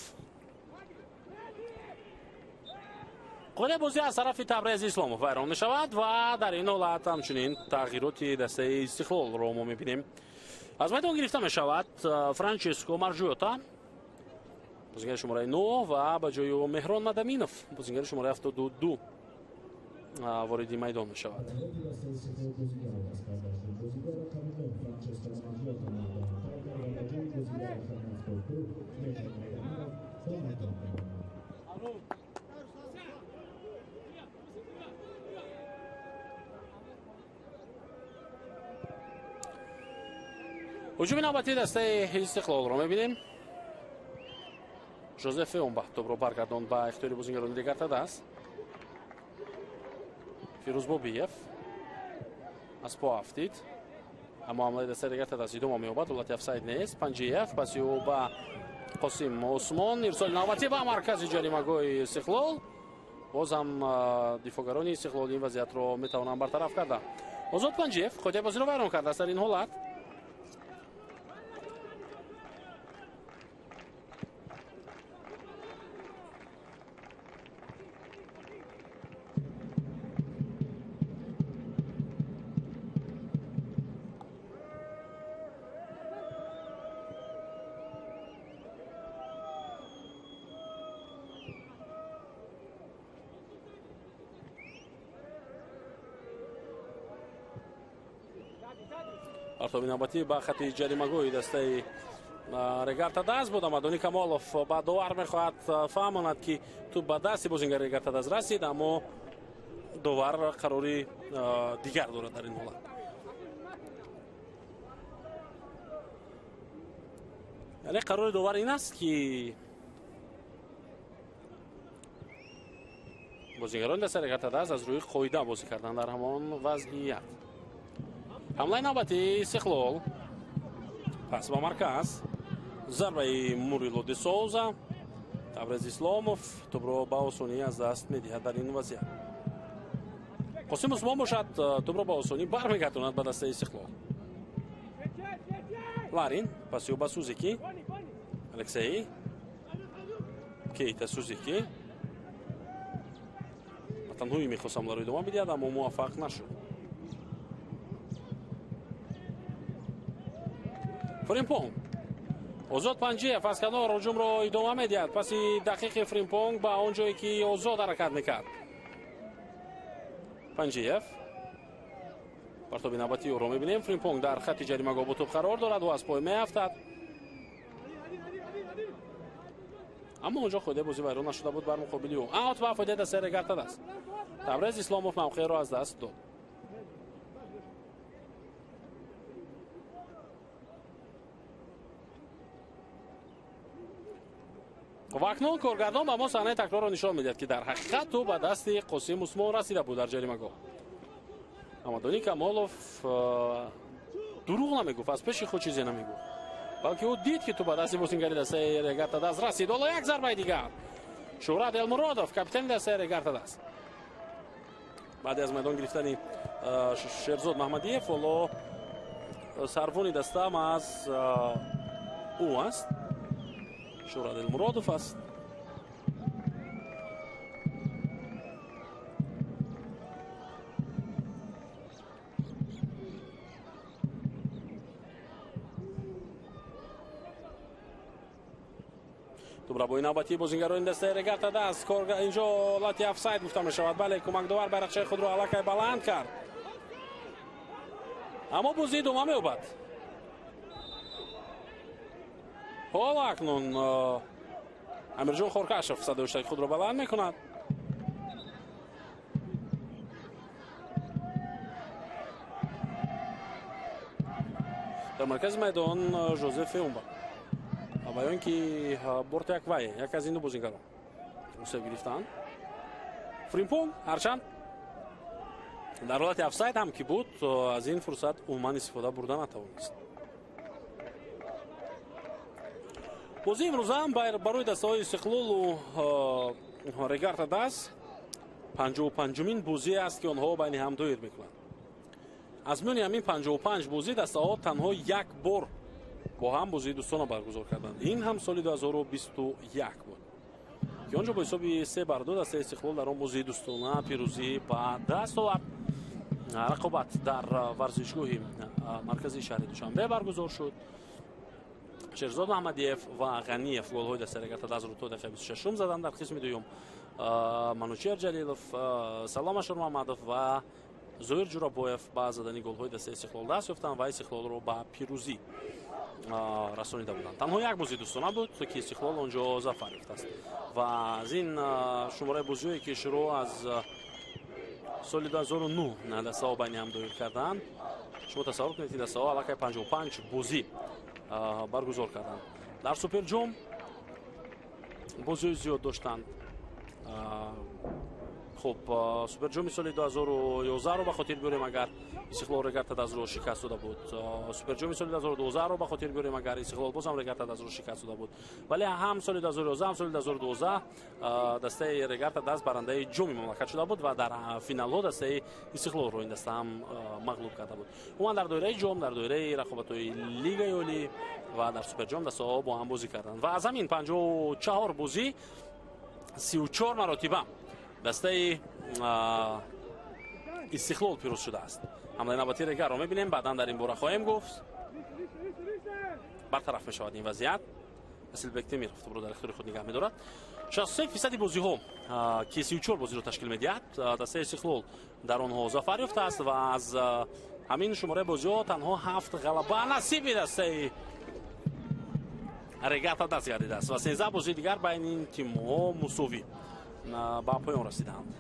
Қоидаи бозӣ аз тарафи Табрез Исломов вайрон мешавад ва дар ин ҳолат ҳамчунин тағйироти дастаи Истиқлолро мо мебинем. Аз майдон гирифта мешавад Франческо Маржиота, бозингари шумораи 9, ва ба ҷои ӯ Меҳрон Мадаминов, бозингари шумораи 72 вориди майдон мешавад. Ҳуҷуми навбатии дастаи Истиқлолро мебинем. Жозеф Феомба тӯбро баргардонд ба ихтиёри бозингарони Регар-ТадАЗ. Фирӯз Бобиев аз по афтид. Аммо ҳамлаи дастаи Регар-ТадАЗ идома меёбад. Ҳолати офсайд нест. Панҷиев паси ӯ ба Қосим Усмон. Ирсоли навбатӣ ба маркази ҷаримагоҳи Истиқлол. Боз ҳам дифоъгарони Истиқлол ин вазъиятро метавонанд бартараф карда. Озод Панҷиев қоидаи бозиро вайрон кардааст дар ин ҳолат. Партоби навбатӣ ба хати ҷаримагоҳи дастаи Регар-ТадАЗ буд. Амадони Камолов ба довар мехоҳад фаҳмонад, ки тӯп ба дасти бозингари Регар-ТадАЗ расид, аммо довар қарори дигар дорад дар ин ҳолат. Яъне қарори довар ин аст, ки бозингарони дастаи Регар-ТадАЗ аз рӯи қоида бозӣ карданд дар ҳамон вазъият. Ҳамлаи навбати Истиқлол. Пас ба марказ. Зарбаи Мурило де Соуза. Табрез Исломов тӯбро ба осонӣ аз даст медиҳад дар ин вазъият. Қосим Усмон бошад, тӯбро ба осонӣ бармегардонад ба дастаи Истиқлол. Ларин паси ӯ ба Сузики. Алексей Кейта Сузики. Ба танҳоӣ мехост ҳамларо идома бидиҳад, аммо муваффақ нашуд. Фримпонг. Озод Панҷиев аз канор ҳуҷумро идома медиҳад. Паси дақиқи Фримпонг ба он ҷое ки Озод ҳаракат мекард. Панҷиев. Партоби навбатии ӯро мебинем. Фримпонг дар хати ҷаримагоҳ бо тӯб қарор дорад. Ӯ аз пой меафтад. Аммо онҷо қоидаи бозӣ вайрон нашуда буд бар муқобили ӯ. Аут ва фоидаи дастаи Регар-ТадАЗ. Табрез Исломов мавқеъро аз даст дод. Ва акнун коргардон ба мо саҳнаи такрорро нишон медиҳад, ки дар ҳақиқат тӯб ба дасти Қосим Усмон расида буд дар ҷаримагоҳ. Амадони Камолов дурӯғ намегуфт, аз пеши худ чизе намегуфт, балки ӯ дид, ки тӯб ба дасти бозингари дастаи Регар-ТадАЗ расид. Ҳоло як зарбаи дигар. Шӯҳрат Элмуродов, капитани дастаи Регар-ТадАЗ. Баъди аз майдон гирифтани Шерзод Маҳмадиев, ҳоло сарвони даста аз ӯ аст. Шӯҳрат Элмуродов аст. Тӯбрабои навбатии бозингарони дастаи Регар-ТадАЗ. Инҷо ҳолати офсайд гуфта мешавад. Бале, кӯмакдовар байрақчаи худро аллакай баланд кард. Аммо бозӣ идома меёбад. Ҳоло акнун Амирҷон Хоркашов садои худро баланд мекунад. Дар маркази майдон Жозеф Феумба. Ва ё ин ки Бортяк Вай, як аз ин ду бозингарон осеб гирифтанд. Фримпонг ҳарчанд дар ҳолати офсайд ҳам ки буд, аз ин фурсат умуман истифода бурда натавонист. Бозии имрӯза барои дастаҳои Истиқлолу Регар-ТадАЗ 55-умин бозӣ аст, ки онҳо байни ҳам доир мекунанд. Аз миёни ҳамин 55 бозӣ дастаҳо танҳо як бор бо ҳам бозии дӯстона баргузор карданд. Ин ҳам соли 2021 буд, ки он ҷо бо ҳисоби 3-2 дастаи Истиқлол дар он бозии дӯстона пирӯзӣ ба даст овард. Рақобат дар варзишгоҳи марказии шаҳри Душанбе баргузор шуд. Шерзод Маҳмадиев ва Ғаниев голҳои дастаи Регар-ТадАЗро то дақиқаи 26 заданд. Дар қисми дуюм Манучер Ҷалилов, Салом Ашурмамадов ва Зоир Ҷурабоев ба задани голҳои дастаи Истиқлол даст ёфтанд ва Истиқлолро ба пирӯзӣ расонида буданд. Танҳо як бозии дӯстона буд, ки Истиқлол он ҷо зафар ёфтааст. Ва аз ин шумораи бозиҳое, ки шурӯъ аз соли 2009 дастаҳо байни ҳам доир карданд, шумо тасаввур кунед, ки дастаҳо аллакай 55 бозӣ баргузор карданд. Дар Суперҷом бозиҳои зиёд доштанд. Хуб, суперҷоми соли 2011-ро ба хотир биёрем, агар Истиқлол Регар-ТадАЗро шикаст дода буд. Суперҷоми соли 2012-ро ба хотир биёрем, агар Истиқлол боз ҳам Регар-ТадАЗро шикаст дода буд. Вале ҳам соли 2011, ҳам соли 2012 дастаи Регар-ТадАЗ барандаи ҷоми мамлакат шуда буд ва дар финалҳо дастаи Истиқлолро ин даста ҳам мағлуб карда буд. Умуман дар доираи ҷом, дар доираи рақобатҳои Лигаи Олӣ ва дар суперҷом дастаҳо бо ҳам бозӣ карданд. Ва аз ҳамин 54 бозӣ 34 маротиба дастаи Истиқлол пирӯз шудааст. Ҳамлаи навбатии Регарро мебинем, баъдан дар ин бора хоҳем гуфт. Бартараф мешавад ин вазъият. Асилбек Темиров тӯбро дар ихтиёри худ нигаҳ медорад. 63% бозиҳо, ки 34 бозиро ташкил медиҳад, дастаи Истиқлол дар онҳо зафар ёфтааст ва аз ҳамин шумораи бозиҳо танҳо 7 ғалаба насиби дастаи Регар-ТадАЗ гардидааст ва 13 бозии дигар байни ин тимҳо мусовӣ ба поён расиданд.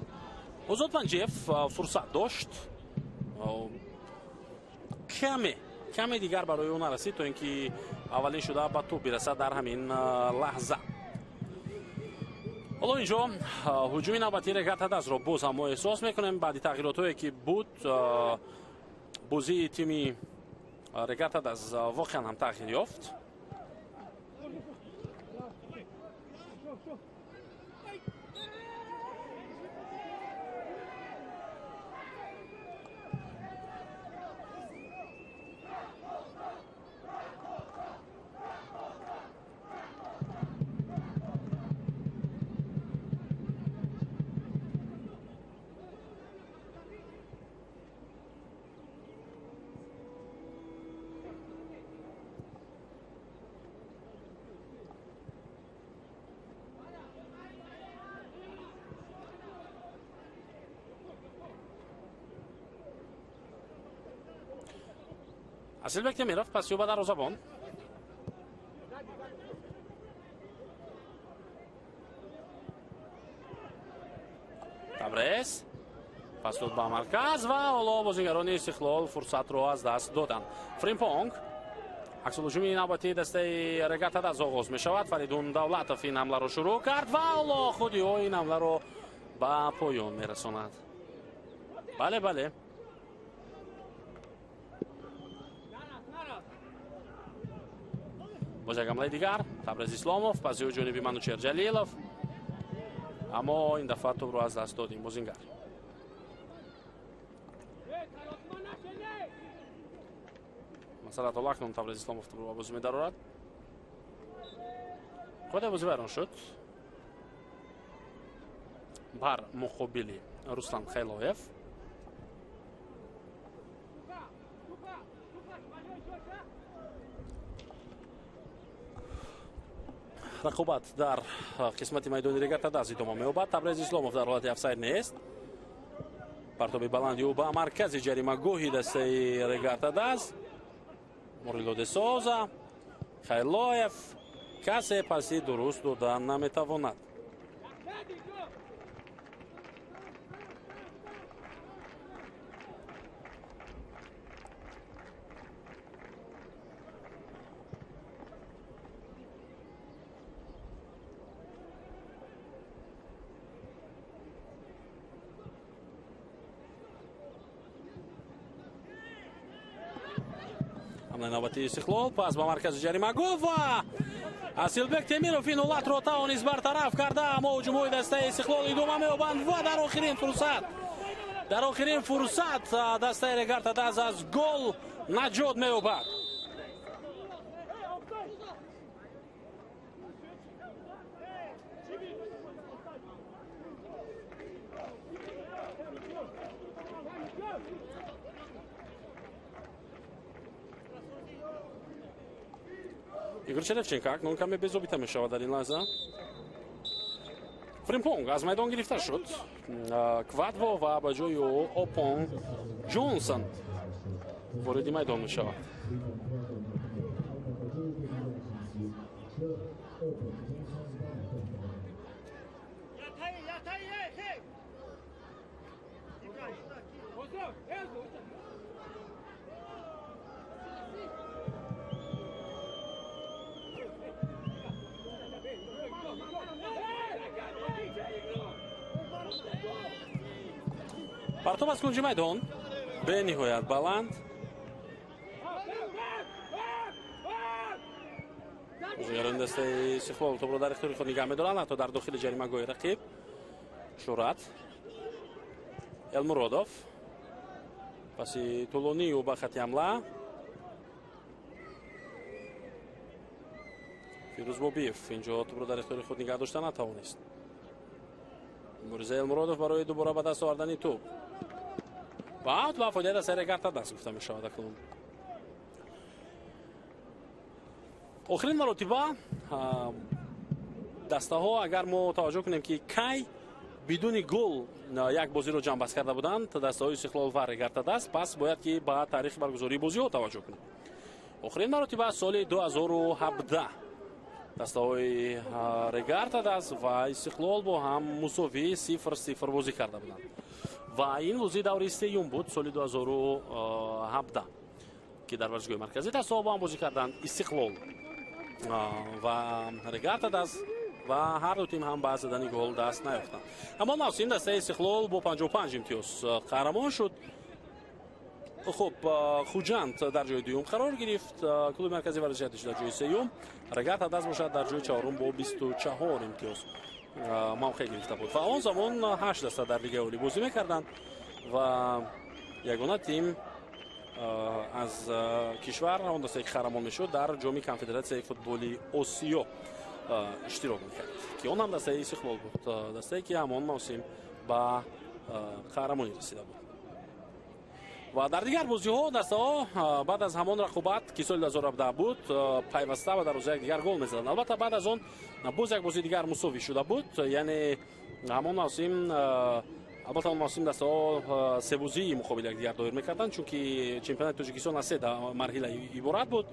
Озод Панҷиев фурсат дошт, каме дигар барои ӯ нарасид, то ин ки аввалин шуда ба тӯб бирасад дар ҳамин лаҳза. Ҳоло инҷо ҳуҷуми навбатии Регар-ТадАЗро боз ҳам мо эҳсос мекунем. Баъди тағйиротҳое ки буд, бозии тими Регар-ТадАЗ воқеан ҳам тағйир ёфт. Асилбек Темиров пас ёба дарвозабон. Табрез пас дод ба марказ ва ҳоло бозигарони Истиқлол фурсатро аз даст доданд. Фримпонг, аксулҳуҷуми навбатии дастаи Регар-ТадАЗ оғоз мешавад. Фаридун Давлатов ин ҳамларо шурӯъ кард ва ҳоло худи ӯ ин ҳамларо ба поён мерасонад. Бале, бале. Боз як ҳамлаи дигар, Табрез Исломов паси ӯ ҷониби Манучер Ҷалилов, аммо ин дафъа тӯбро аз даст дод ин бозингар. Масалан, ҳоло акнун Табрез Исломов тӯбро ба бозӣ медарорад. Қоидаи бозӣ вайрон шуд бар муқобили Руслан Хайлоев. Рақобат дар қисмати майдони Регар-ТадАЗ идома меёбад. Табрез Исломов дар ҳолати офсайд нест. Партоби баланди ӯ ба маркази ҷаримагоҳи дастаи Регар-ТадАЗ. Мурило де Соза, Хайлоев касе паси дуруст дода наметавонад. Ҳамлаи навбатии Истиқлол пас ба маркази ҷаримагоҳ ва Асилбек Темиров ин ҳолатро тавонист бартараф карда, аммо ҳуҷумҳои дастаи Истиқлол идома меёбанд ва дар охирин фурсат дастаи Регар-ТадАЗ аз гол наҷот меёбад. Игор Черевченко акнун каме безобита мешавад дар ин лаҳза. Фримпонг аз майдон гирифта шуд. Квадво ва ба ҷои ӯ Опон Ҷонсон вориди майдон мешавад. Партоб аз кунҷи майдон бениҳоят баланд. Бозигарони дастаи Истиқлол топро дар ихтиёри худ нигаҳ медоранд, ҳатто дар дохили ҷаримагоҳи рақиб. Шӯҳрат Элмуродов паси тӯлонии ӯ ба хати ҳамла. Фирӯз Бобиев инҷо топро дар ихтиёри худ нигаҳ дошта натавонист. Мурза Элмуродов барои дубора ба даст овардани тӯб. Ва аут ба фоидаи дастаи Регар-ТадАЗ гуфта мешавад акнун. Охирин маротиба дастаҳо, агар мо таваҷҷӯҳ кунем, ки кай бидуни гол як бозиро ҷамъбаст карда буданд дастаҳои Истиқлол ва Регар-ТадАЗ, пас бояд ки ба таърихи баргузории бозиҳо таваҷҷӯҳ кунем. Охирин маротиба соли 2017 дастаҳои Регар-ТадАЗ ва Истиқлол бо ҳам мусовии 0-0 бозӣ карда буданд. Ва ин бозӣ даври сеюм буд соли 2017, ки дар варзишгоҳи марказӣ дастаҳо бо ҳам бозӣ карданд Истиқлол ва Регар-ТадАЗ, ва ҳар ду тим ҳам ба задани гол даст наёфтанд. Ҳамон мавсим дастаи Истиқлол бо 55 имтиёз қаҳрамон шуд. Хуб, Хуҷанд дар ҷои дуюм қарор гирифт, клуби марказии варзиши Артиш дар ҷои сеюм, Регар-ТадАЗ бошад дар ҷои чаҳорум бо 24 имтиёз мавқеъ гирифта буд. Ва он замон 8 даста дар Лигаи Олӣ бозӣ мекарданд ва ягона тим аз кишвар, он дастае ки қаҳрамон мешуд, дар ҷоми конфедератсияи футболи Осиё иштирок мекард, ки он ҳам дастаи Истиқлол буд, дастае ки ҳамон мавсим ба қаҳрамонӣ расида буд. Ва дар дигар бозиҳо дастаҳо баъд аз ҳамон рақобат, ки соли 2017 буд, пайваста ва дар рӯзи якдигар гол мезаданд. Албатта, баъд аз он боз як бозии дигар мусовӣ шуда буд, яъне ҳамон мавсим, албатта, он мавсим дастаҳо се бозии муқобили якдигар доир мекарданд, чунки чемпионати Тоҷикистон аз се марҳила иборат буд.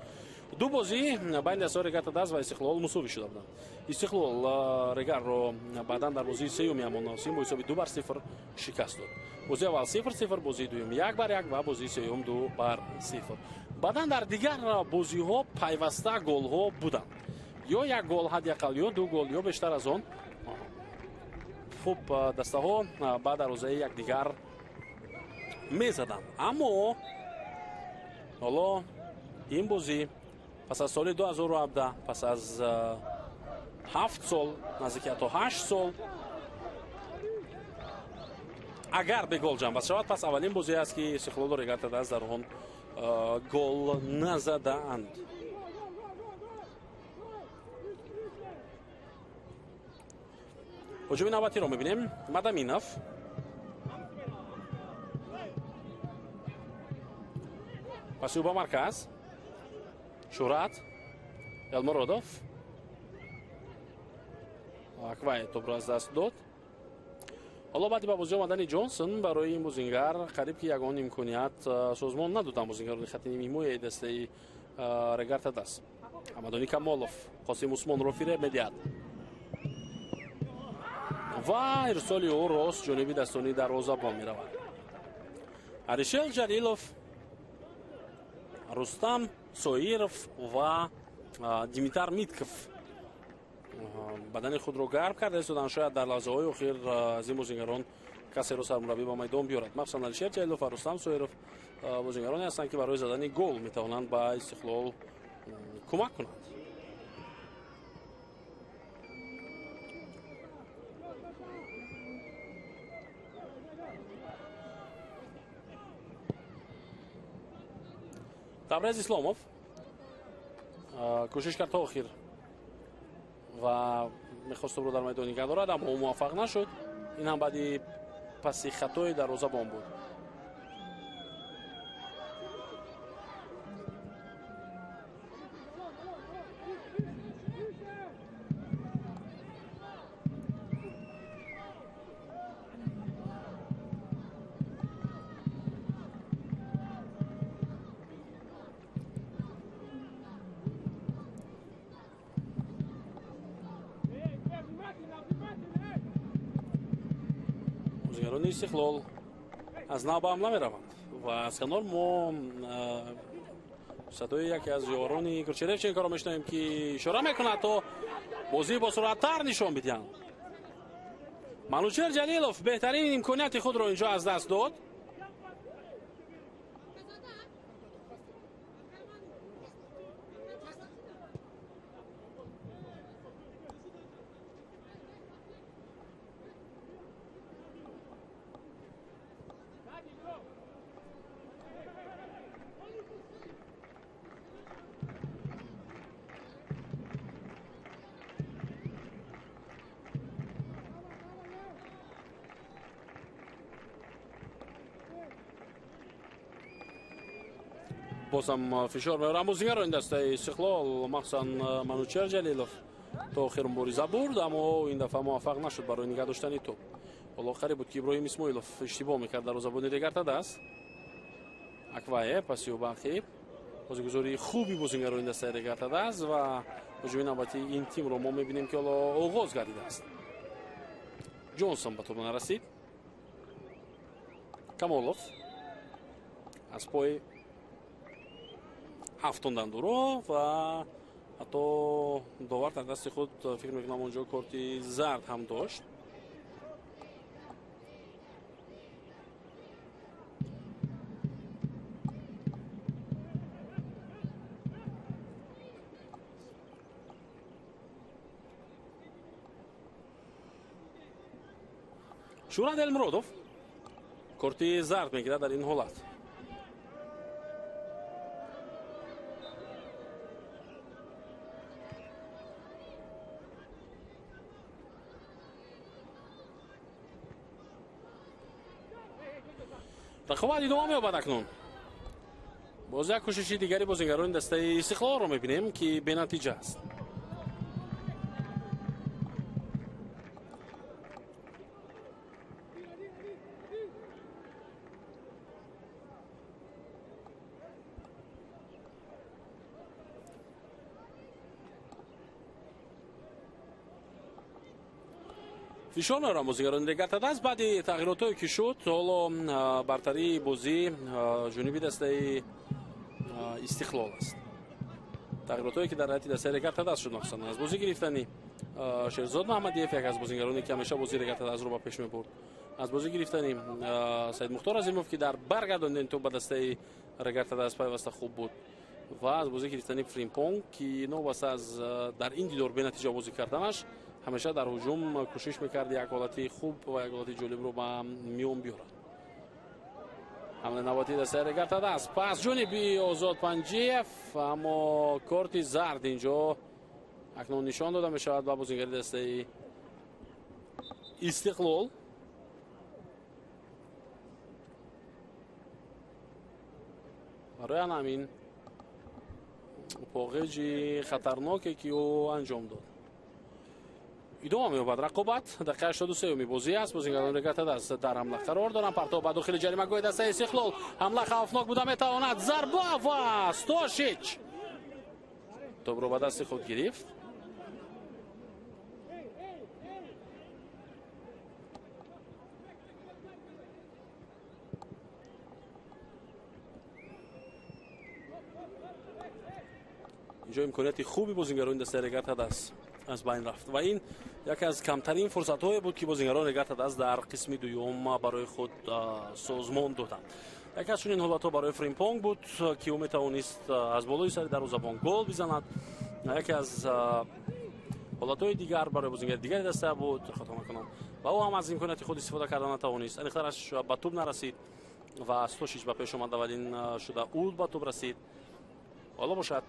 Ду бозӣ байни дастаҳои Регар-ТадАЗ ва Истиқлол мусовӣ шуда буданд. Истиқлол Регарро баъдан дар бозии сеюми ҳамон мавсим бо ҳисоби 2-0 шикаст дод. Бозии аввал 0-0, бозии дуюм 1-1 ва бозии сеюм 2-0. Баъдан дар дигар бозиҳо пайваста голҳо буданд. Ё як гол ҳадди ақал, ё ду гол, ё бештар аз он. Хуб, дастаҳо ба дарвозаи якдигар мезаданд. Аммо ҳоло ин бозӣ пас аз соли 2017, пас аз 7 сол, наздики ҳатто 8 сол, агар бе гол ҷамъбаст шавад, пас аввалин бозӣ аст, ки Истиқлолу Регар-ТадАЗ дар он гол назадаанд. Ҳуҷуми навбатиро мебинем. Мадаминов паси ӯ ба марказ. Шӯҳрат Элмуродов Аквай топро аз даст дод. Ҳоло баъди ба бозӣ омадани Ҷонсон барои ин бозингар қариб ки ягон имконият созмон надоданд бозингарони хати нимҳимояи дастаи Регар-ТадАЗ. Ҳамадони Камолов Қосим Усмонро фиреб медиҳад ва ирсоли ӯ рост ҷониби дастони дарвозабон меравад. Алишер Ҷалилов, Рустам Соиров ва Димитар Митков бадани худро гарм карда истоданд. Шояд дар лаҳзаҳои охир аз ин бозингарон касеро сармураббӣ ба майдон биёрад. Махсусан Алишер Ҷалилов ва Рустам Соиров бозингароне ҳастанд, ки барои задани гол метавонанд ба Истиқлол кӯмак кунанд. Табрез Исломов кӯшиш кард то охир ва мехост топро дар майдон нигаҳ дорад, аммо ӯ муваффақ нашуд. Ин ҳам баъди паси хатои дарвозабон буд. Бозигарони Истиқлол аз нав ба ҳамла мераванд ва аз канор мо садои яке аз ёрони Курчеревченкоро мешунавем, ки ишора мекунад, то бозӣ бо суръаттар нишон бидиҳанд. Манучер Ҷалилов беҳтарин имконияти худро инҷо аз даст дод. Бозам фишор меорам бозигаро ин дастаи Истиқлол, махсусан Манучер Ҷалилов то охир мубориза бурд, аммо ин дафъа муваффақ нашуд барои нигаҳ доштани тӯб. Ҳоло қариб буд ки Иброҳим Исмоилов иштибоҳ мекард дарвозабони Регар-ТадАЗ. Аквае паси ӯ бақиб. Бозигузории хуби бозигаро ин дастаи Регар-ТадАЗ ва ҳуҷуми навбатии ин тимро мо мебинем ки ҳоло оғоз гардидааст. Ҷонсон ба тӯб нарасид. Камолов аз пои ҳафтондандуро ва ҳатто довар дар дасти худ фикр мекунам онҷо корти зард ҳам дошт. Шӯрат Элмуродов корти зард мегирад дар ин ҳолат. Рақобат идома меёбад акнун. Боз як кӯшиши дигари бозигарони дастаи Истиқлолро мебинем ки бенатиҷа аст. Фишор меорам бозигарони Регар-ТадАЗ баъди тағйиротҳое ки шуд, ҳоло бартарии бозӣ ҷониби дастаи Истиқлол аст. Тағйиротҳое ки дар ҳайати дастаи Регар-ТадАЗ шуд, махсусан аз бозӣ гирифтани Шерзод Маҳмадиев, яке аз бозигароне ки ҳамеша бозии Регар-ТадАЗро ба пеш мебурд, аз бозӣ гирифтани Саидмухтор Азимов ки дар баргардондани тӯб ба дастаи Регар-ТадАЗ пайваста хуб буд, ва аз бозӣ гирифтани Фримпонг ки новобаста аз дар ин дидор бенатиҷа бозӣ карданаш ҳамеша дар ҳуҷум кӯшиш мекард як ҳолати хуб ва як ҳолати ҷолибро ба миён биёрад. Ҳамлаи навбатии дастаи Регар-ТадАЗ пас ҷониби Озод Панҷиев, аммо корти зард инҷо акнун нишон дода мешавад ба бозигари дастаи Истиқлол. Барои ҳамин поғеҷи хатарноке ки ӯ анҷом дод. Идома меёбад рақобат. Дақиқаи 83-уми бозӣ аст. Бозигарони Регар-ТадАЗ дар ҳамла қарор доранд. Партов ба дохили ҷаримагоҳи дастаи Истиқлол. Ҳамла хавфнок буда метавонад. Зарба ва Стошич тӯбро ба дасти худ гирифт. Инҷо имконияти хуби бозигарони дастаи Регар-ТадАЗ аз байн рафт ва ин яке аз камтарин фурсатҳое буд ки бозигарони Регар-ТадАЗ дар қисми дуюм барои худ созмон доданд. Яке аз чунин ҳолатҳо барои Фримпонг буд ки ӯ метавонист аз болои сари дарвозабон гол бизанад. Яке аз ҳолатҳои дигар барои бозигари дигари даста буд, хато накунам, ва ӯ ҳам аз имконияти худ истифода карда натавонист. Аниқтараш ба тӯб нарасид ва Стошич ба пеш омад, аввалин шуда ӯ ба тӯб расид. Ҳоло бошад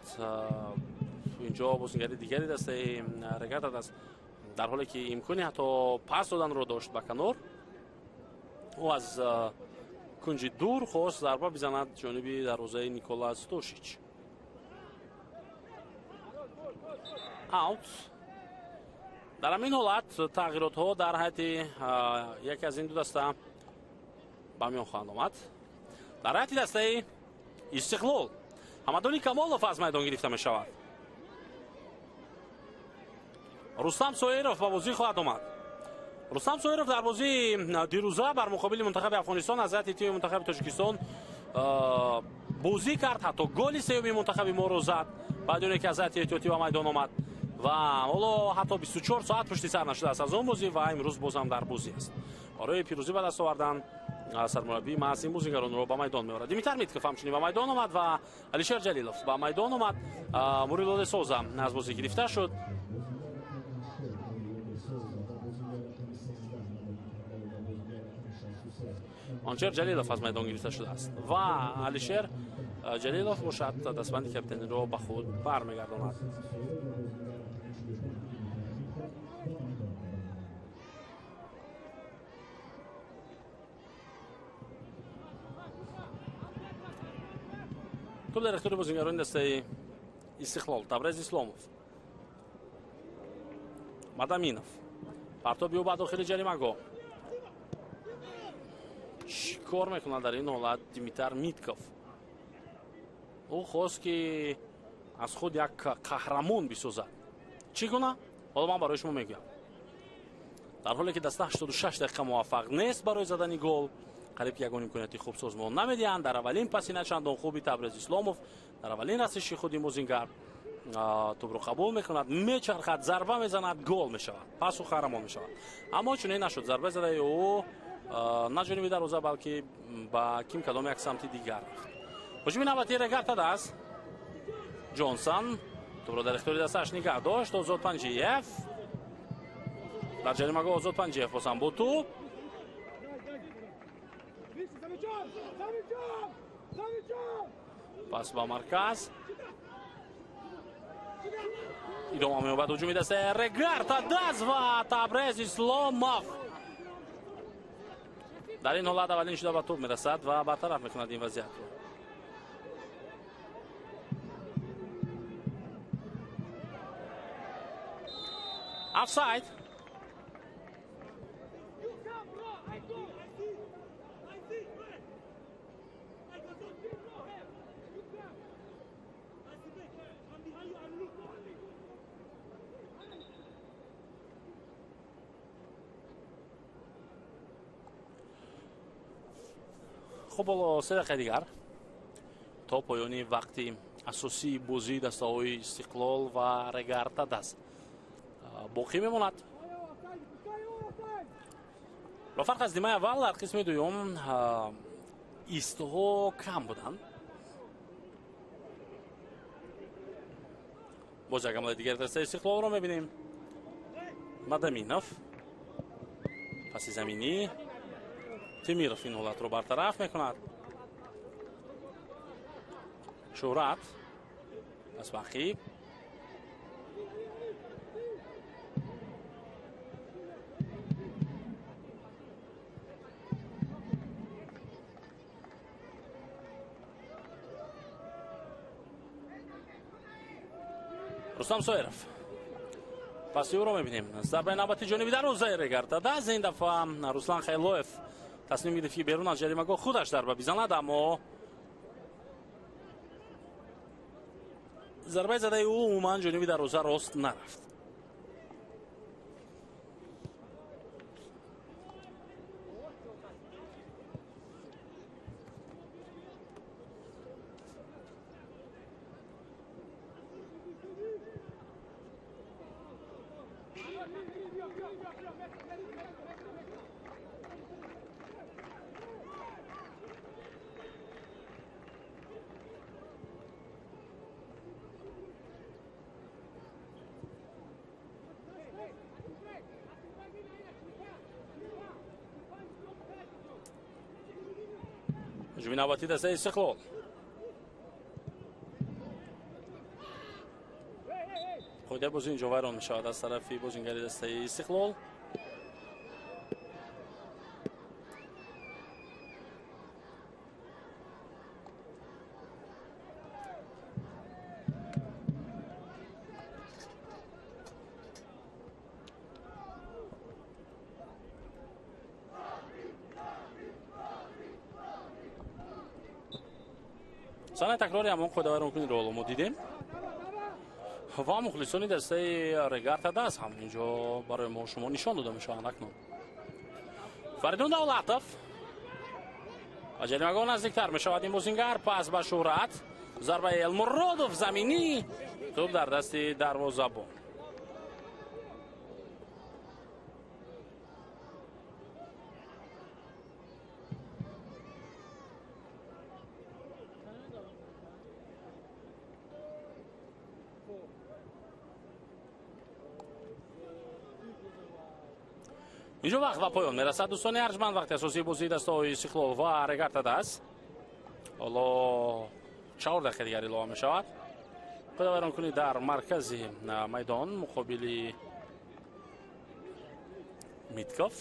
инҷо бозигари дигари дастаи Регар-ТадАЗ дар ҳоле ки имкони ҳатто пас доданро дошт ба канор, ӯ аз кунҷи дур хост зарба бизанад ҷониби дарвозаи Никола Стошич. Аут. Дар ҳамин ҳолат тағйиротҳо дар ҳайати яке аз ин ду даста ба миён хоҳанд омад. Дар ҳайати дастаи Истиқлол Ҳамадони Камолов аз майдон гирифта мешавад. Рустам Соиров ба бозӣ хоҳад омад. Рустам Соиров дар бозии дирӯза бар муқобили мунтахаби Афғонистон аз ҳайати тими мунтахаби Тоҷикистон бозӣ кард, ҳатто голи сеюми мунтахаби моро зад баъди оне ки аз ҳайати эҳтиётӣ ба майдон омад. Ва ҳоло ҳатто 24 соат пушти сар нашудааст аз он бозӣ ва имрӯз бозам дар бозӣ аст. Барои пирӯзӣ ба даст овардан сармураббӣ маҳз ин бозигаронро ба майдон меорад. Димитар Митков ҳамчунин ба майдон омад ва Алишер Ҷалилов ба майдон омад. Мурило де Соза аз бозӣ гирифта шуд. Анчер Ҷалилов аз майдон гирифта шудааст ва Алишер Ҷалилов бошад дастбанди капитаниро ба худ бармегардонад. Топ дар ихтиёри бозигарони дастаи Истиқлол. Табрез Исломов, Мадаминов, партоби ӯ ба дохили ҷаримагоҳ. Чӣ кор мекунад дар ин ҳолат Димитар Митков? Ӯ хост, ки аз худ як қаҳрамон бисозад. Чӣ гуна? Ҳоло ман барои шумо мегӯям. Дар ҳоле ки даста 86 дақиқа муваффақ нест барои задани гол, қариб ягон имконияти хуб созмон намедиҳанд. Дар аввалин паси начандон хуби Табрез Исломов, дар аввалин расиши худи бозингар тӯбро қабул мекунад, мечархад, зарба мезанад, гол мешавад, пас ӯ қаҳрамон мешавад. Аммо чунин нашуд. Зарба задаи ӯ на ҷониби дарвоза, балки ба ким кадом як самти дигар рафт. Ҳуҷуми навбатии Регар-ТадАЗ. Ҷонсон тӯбро дар ихтиёри дастааш нигаҳ дошт. Озод Панҷиев дар ҷаримагоҳ. Озод Панҷиев бозам бо тӯб. Пас ба марказ идома меёбад ҳуҷуми дастаи Регар-ТадАЗ ва Табрез Исломов дар ин ҳолат аввалин шуда ба тӯб мерасад ва бартараф мекунад ин вазъиятро. Офсайд. Хуб, ҳоло 3 дақиқаи дигар то поёни вақти асосии бозии дастаҳои Истиқлол ва Регар-ТадАЗ боқӣ мемонад. Ба фарқ аз нимаи аввал, дар қисми дуюм истҳо кам буданд. Боз як амали дигари дастаи Истиқлолро мебинем. Мадаминов паси заминӣ, Темиров ин ҳолатро бартараф мекунад. Шӯҳрат аз бақиб. Рустам Соиров паси ӯро мебинем. Зарбаи навбати ҷониби дарвозаи Регар-ТадАЗ. Ин дафъа Руслан Хайлоев тасмим гирифт, ки берун аз ҷаримагоҳ худаш зарба бизанад, аммо зарбаи задаи ӯ умуман ҷониби дарвоза рост нарафт. ҳуҷуми навбатии дастаи Истиқлол. Қоидаи бозӣ инҷо вайрон мешавад аз тарафи бозингари дастаи Истиқлол. Саҳнаи такрори ҳамон қоидавайронкуниро ҳоло мо дидем ва мухлисони дастаи Регар-ТадАЗ ҳам инҷо барои мо шумо нишон дода мешаванд акнун. Фаридун Давлатов ба ҷаримагоҳ наздиктар мешавад ин бозингар. Пас ба Шӯҳрат, зарбаи Элмуродов заминӣ, тӯб дар дасти дарвозабон. Инҷо вақт ба поён мерасад, дӯстони арҷманд. Вақти асосии бозии дастаҳои Истиқлол ва Регар-ТадАЗ ҳоло 4 дақиқа дигар илова мешавад. Қоидавайронкунӣ дар маркази майдон муқобили Митков.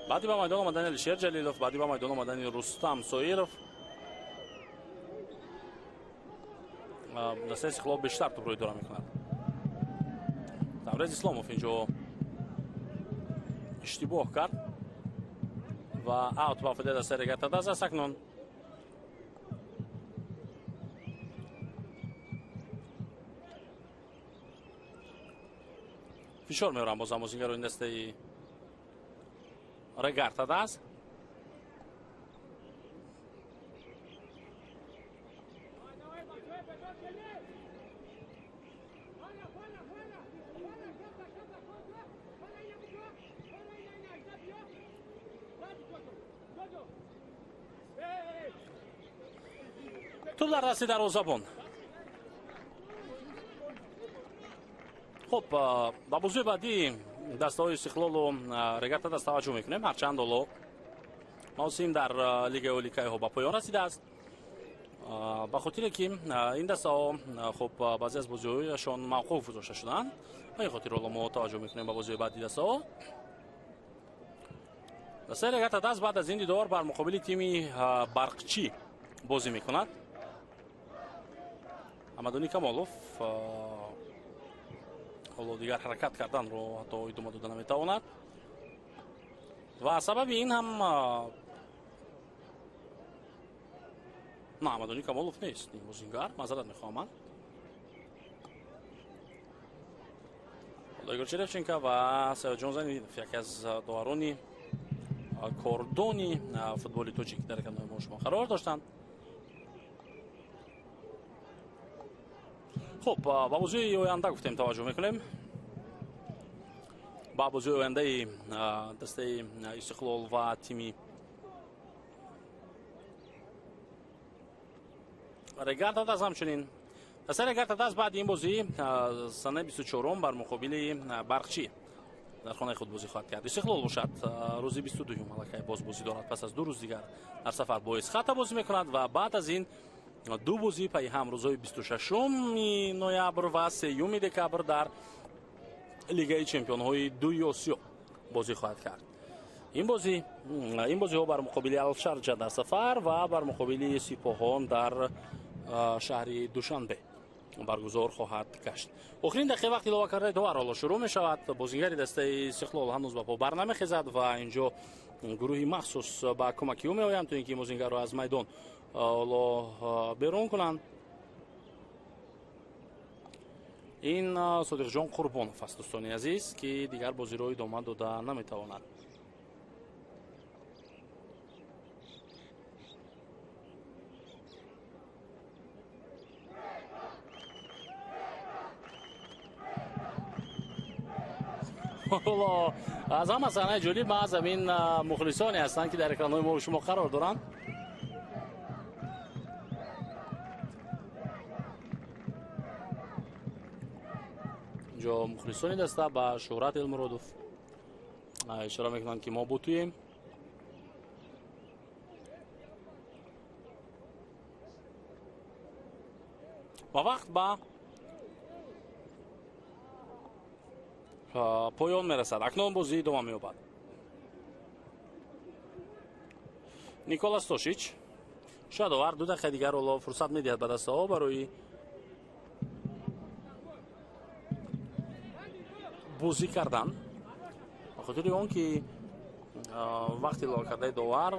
Баъди ба майдон омадани Алишер Ҷалилов, баъди ба майдон омадани Рустам Соиров, дастаи Истиқлол бештар тӯбро идора мекунад. Таврез Исломов инҷо иштибоҳ кард ва аут ба фоидаи дастаи Регар-ТадАЗ аст. Акнун фишор меорам боз бозингарони дастаи Регар-ТадАЗ. Туп дар дасти дарвозабон. Хуб, ба бозии баъдии дастаҳои Истиқлолу Регар-ТадАЗ таваҷҷӯҳ мекунем. Ҳарчанд ҳоло мавсим дар Лигаи Олии Кайҳо ба поён расидааст, ба хотире ки ин дастаҳо хуб баъзе аз бозиҳояшон мавқуф гузошта шуданд, ба ин хотир ҳоло мо таваҷҷӯҳ мекунем ба бозиҳои баъдии дастаҳо. Дастаи Регар-ТадАЗ баъд аз ин дидор бар муқобили тими Барқчӣ бозӣ мекунад. Амадони Камолов ҳоло дигар ҳаракат карданро ҳатто идома дода наметавонад ва сабаби ин ҳам на Амадони Камолов нест, ин бозингар, маъзарат мехоҳам ман. Игор Черевченко ва Саёдҷон Зайниддинов, яке аз доварони кордони футболи тоҷик дар канои мо шумо қарор доштанд. Хуб, ба бозии оянда гуфтем таваҷҷӯҳ мекунем. Ба бозии ояндаи дастаи Истиқлол ва тими Регар-ТадАЗ. Ҳамчунин дастаи Регар-ТадАЗ баъди ин бозӣ санаи 24 бар муқобили Барқчӣ дар хонаи худ бозӣ хоҳад кард. Истиқлол бошад рӯзи 22 аллакай боз бозӣ дорад. Пас аз 2 рӯз дигар дар сафар бо Исхата бозӣ мекунад ва баъд аз ин ду бозӣ пайи ҳам рӯзҳои 26 ноябр ва 3 декабр дар Лигаи чемпионҳои дуи Осиё бозӣ хоҳад кард. Ин бозиҳо бар муқобили Алшарҷа дар сафар ва бар муқобили Сипоҳон дар шаҳри Душанбе баргузор хоҳад гашт. Охирин дақиқа вақти илова кардаи довар ҳоло шурӯъ мешавад. Бозингари дастаи Истиқлол ҳанӯз ба по бар намехезад ва инҷо гурӯҳи махсус ба кӯмаки ӯ меоянд то ин ки бозингарро аз майдон ҳоло берун кунанд. Ин Содиқҷон Қурбонов аст, дӯстони азиз, ки дигар бозиро идома дода наметавонад. ҳоло аз ҳама саҳнаи ҷолиб аз ҳамин мухлисоне ҳастанд, ки дар экранҳои мо шумо қарор доранд. Инҷо мухлисони даста ба Шӯҳрат Элмуродов ишора мекунанд, ки мо бо туем. Ва вақт ба поён мерасад. Акнун бозӣ идома меёбад. Никола Стошич шояд овар 2 дақиқа дигар ҳоло фурсат медиҳад ба дастаҳо барои бозӣ кардан, ба хотири он ки вақти илова кардаи довар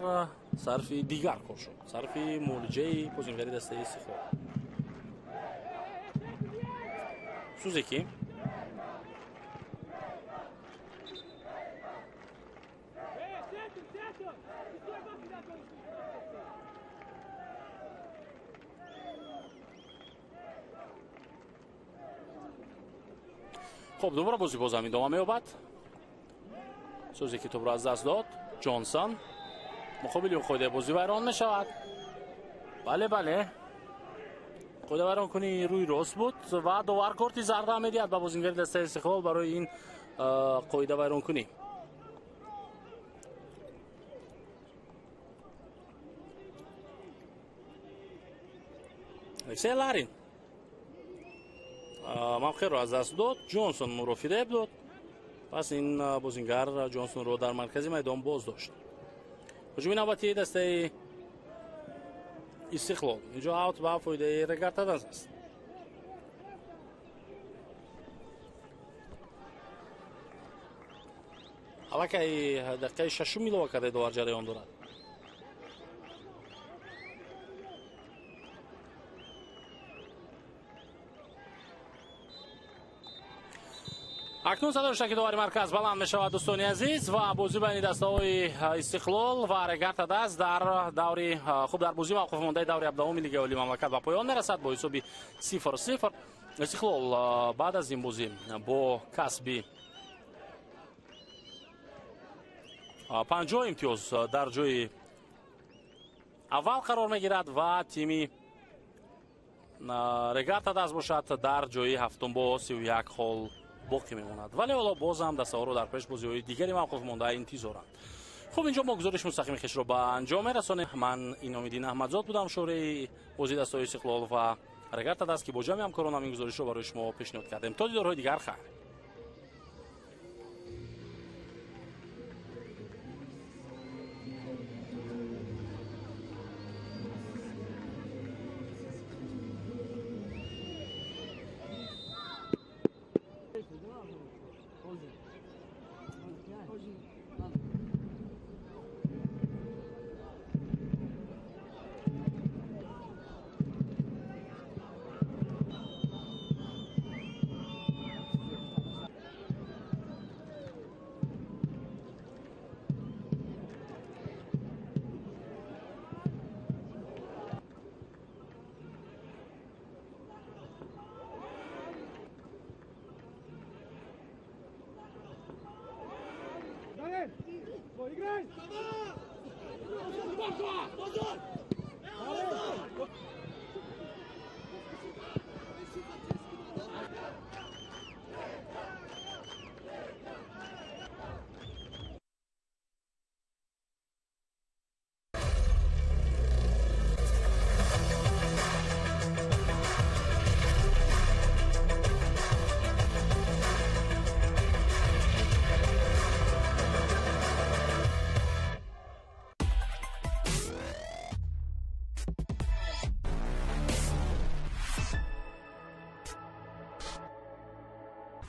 сарфи дигар кор шуд, сарфи муолиҷаи бозингари дастаи Истиқлол. Сузеки Хуб, дубора бозӣ бозам идома меёбад. Сузеки тӯбро аз даст дод. Ҷонсон муқобили ӯ қоидаи бозӣ вайрон мешавад. Бале, бале. Қоидавайронкунӣ рӯи рост буд ва довар корти зарда медиҳад ба бозингари дастаи Истиқлол барои ин қоидавайронкунӣ. Алексей Ларин мавқеъро аз даст дод, Ҷонсон ӯро фиреб дод. Пас ин бозингар Ҷонсонро дар маркази майдон боз дошт. Ҳуҷуми навбатии дастаи Истиқлол. Инҷо аут ба фоидаи Регар-ТадАЗ аст. Аллакай дақиқаи шашум илова кардаи довар ҷараён дорад. Акнун садои шаки довари марказ баланд мешавад, дӯстони азиз, ва бозӣ байни дастаҳои Истиқлол ва Регар-ТадАЗ дар даври хуб дар бозӣ мавқуф мондаи даври 17-уми Лигаи Олии мамлакат ба поён мерасад бо ҳисоби 0-0. Истиқлол баъд аз ин бозӣ бо касби 50 имтиёз дар ҷои аввал қарор мегирад ва тими Регар-ТадАЗ бошад дар ҷои ҳафтум бо 31 хол боқӣ мемонад. Вале ҳоло боз ҳам дастаҳоро дар пеш бозиҳои дигари мавқуф монда интизоранд. Хуб, инҷо мо гузориш мустақими хешро ба анҷом мерасонем. Ман Иномиддин Аҳмадзод будам, шӯраи бозии дастаҳои Истиқлол ва Регар-ТадАЗ, ки бо ҷамъи ҳамкоронам ин гузоришро барои шумо пешниҳод кардем. То дидорҳои дигар, хайр. Играй!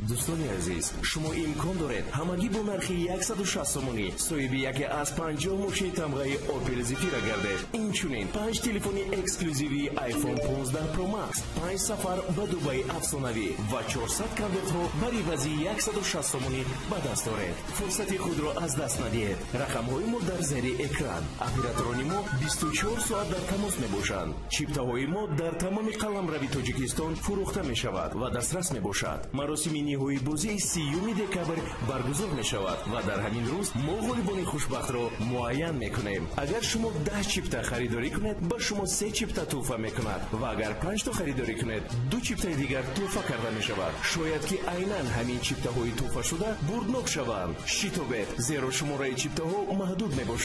Дӯстони азиз, шумо имкон доред ҳамагӣ бо нархи 160 сомонӣ соҳиби яке аз 50 мошини тамғаи Opel Zafira гардед. Инчунин 5 телефони эксклюзивии iPhone 15 Pro Max, 5 сафар ба Дубаи афсонавӣ ва 400 конвертҳо бар ивази 160 сомонӣ ба даст доред. Фурсати худро аз даст надиҳед. Рақамҳои мо дар зери экран. Операторони мо 24 соат дар тамос мебошанд. Чиптаҳои мо дар тамоми қаламрави Тоҷикистон фурӯхта мешавад ва дастрас мебошад. Маросими ниҳоии бозии 30 декабр баргузор мешавад ва дар ҳамин рӯз мо ғолибони хушбахтро муайян мекунем. Агар шумо 10 чипта харидорӣ кунед, ба шумо 3 чипта тӯҳфа мекунад ва агар 5 то харидорӣ кунед, 2 чиптаи дигар тӯҳфа карда мешавад. Шояд ки айнан ҳамин чиптаҳои тӯҳфашуда бурднок шаванд. Шитобед, зеро шумораи чиптаҳо маҳдуд мебошад.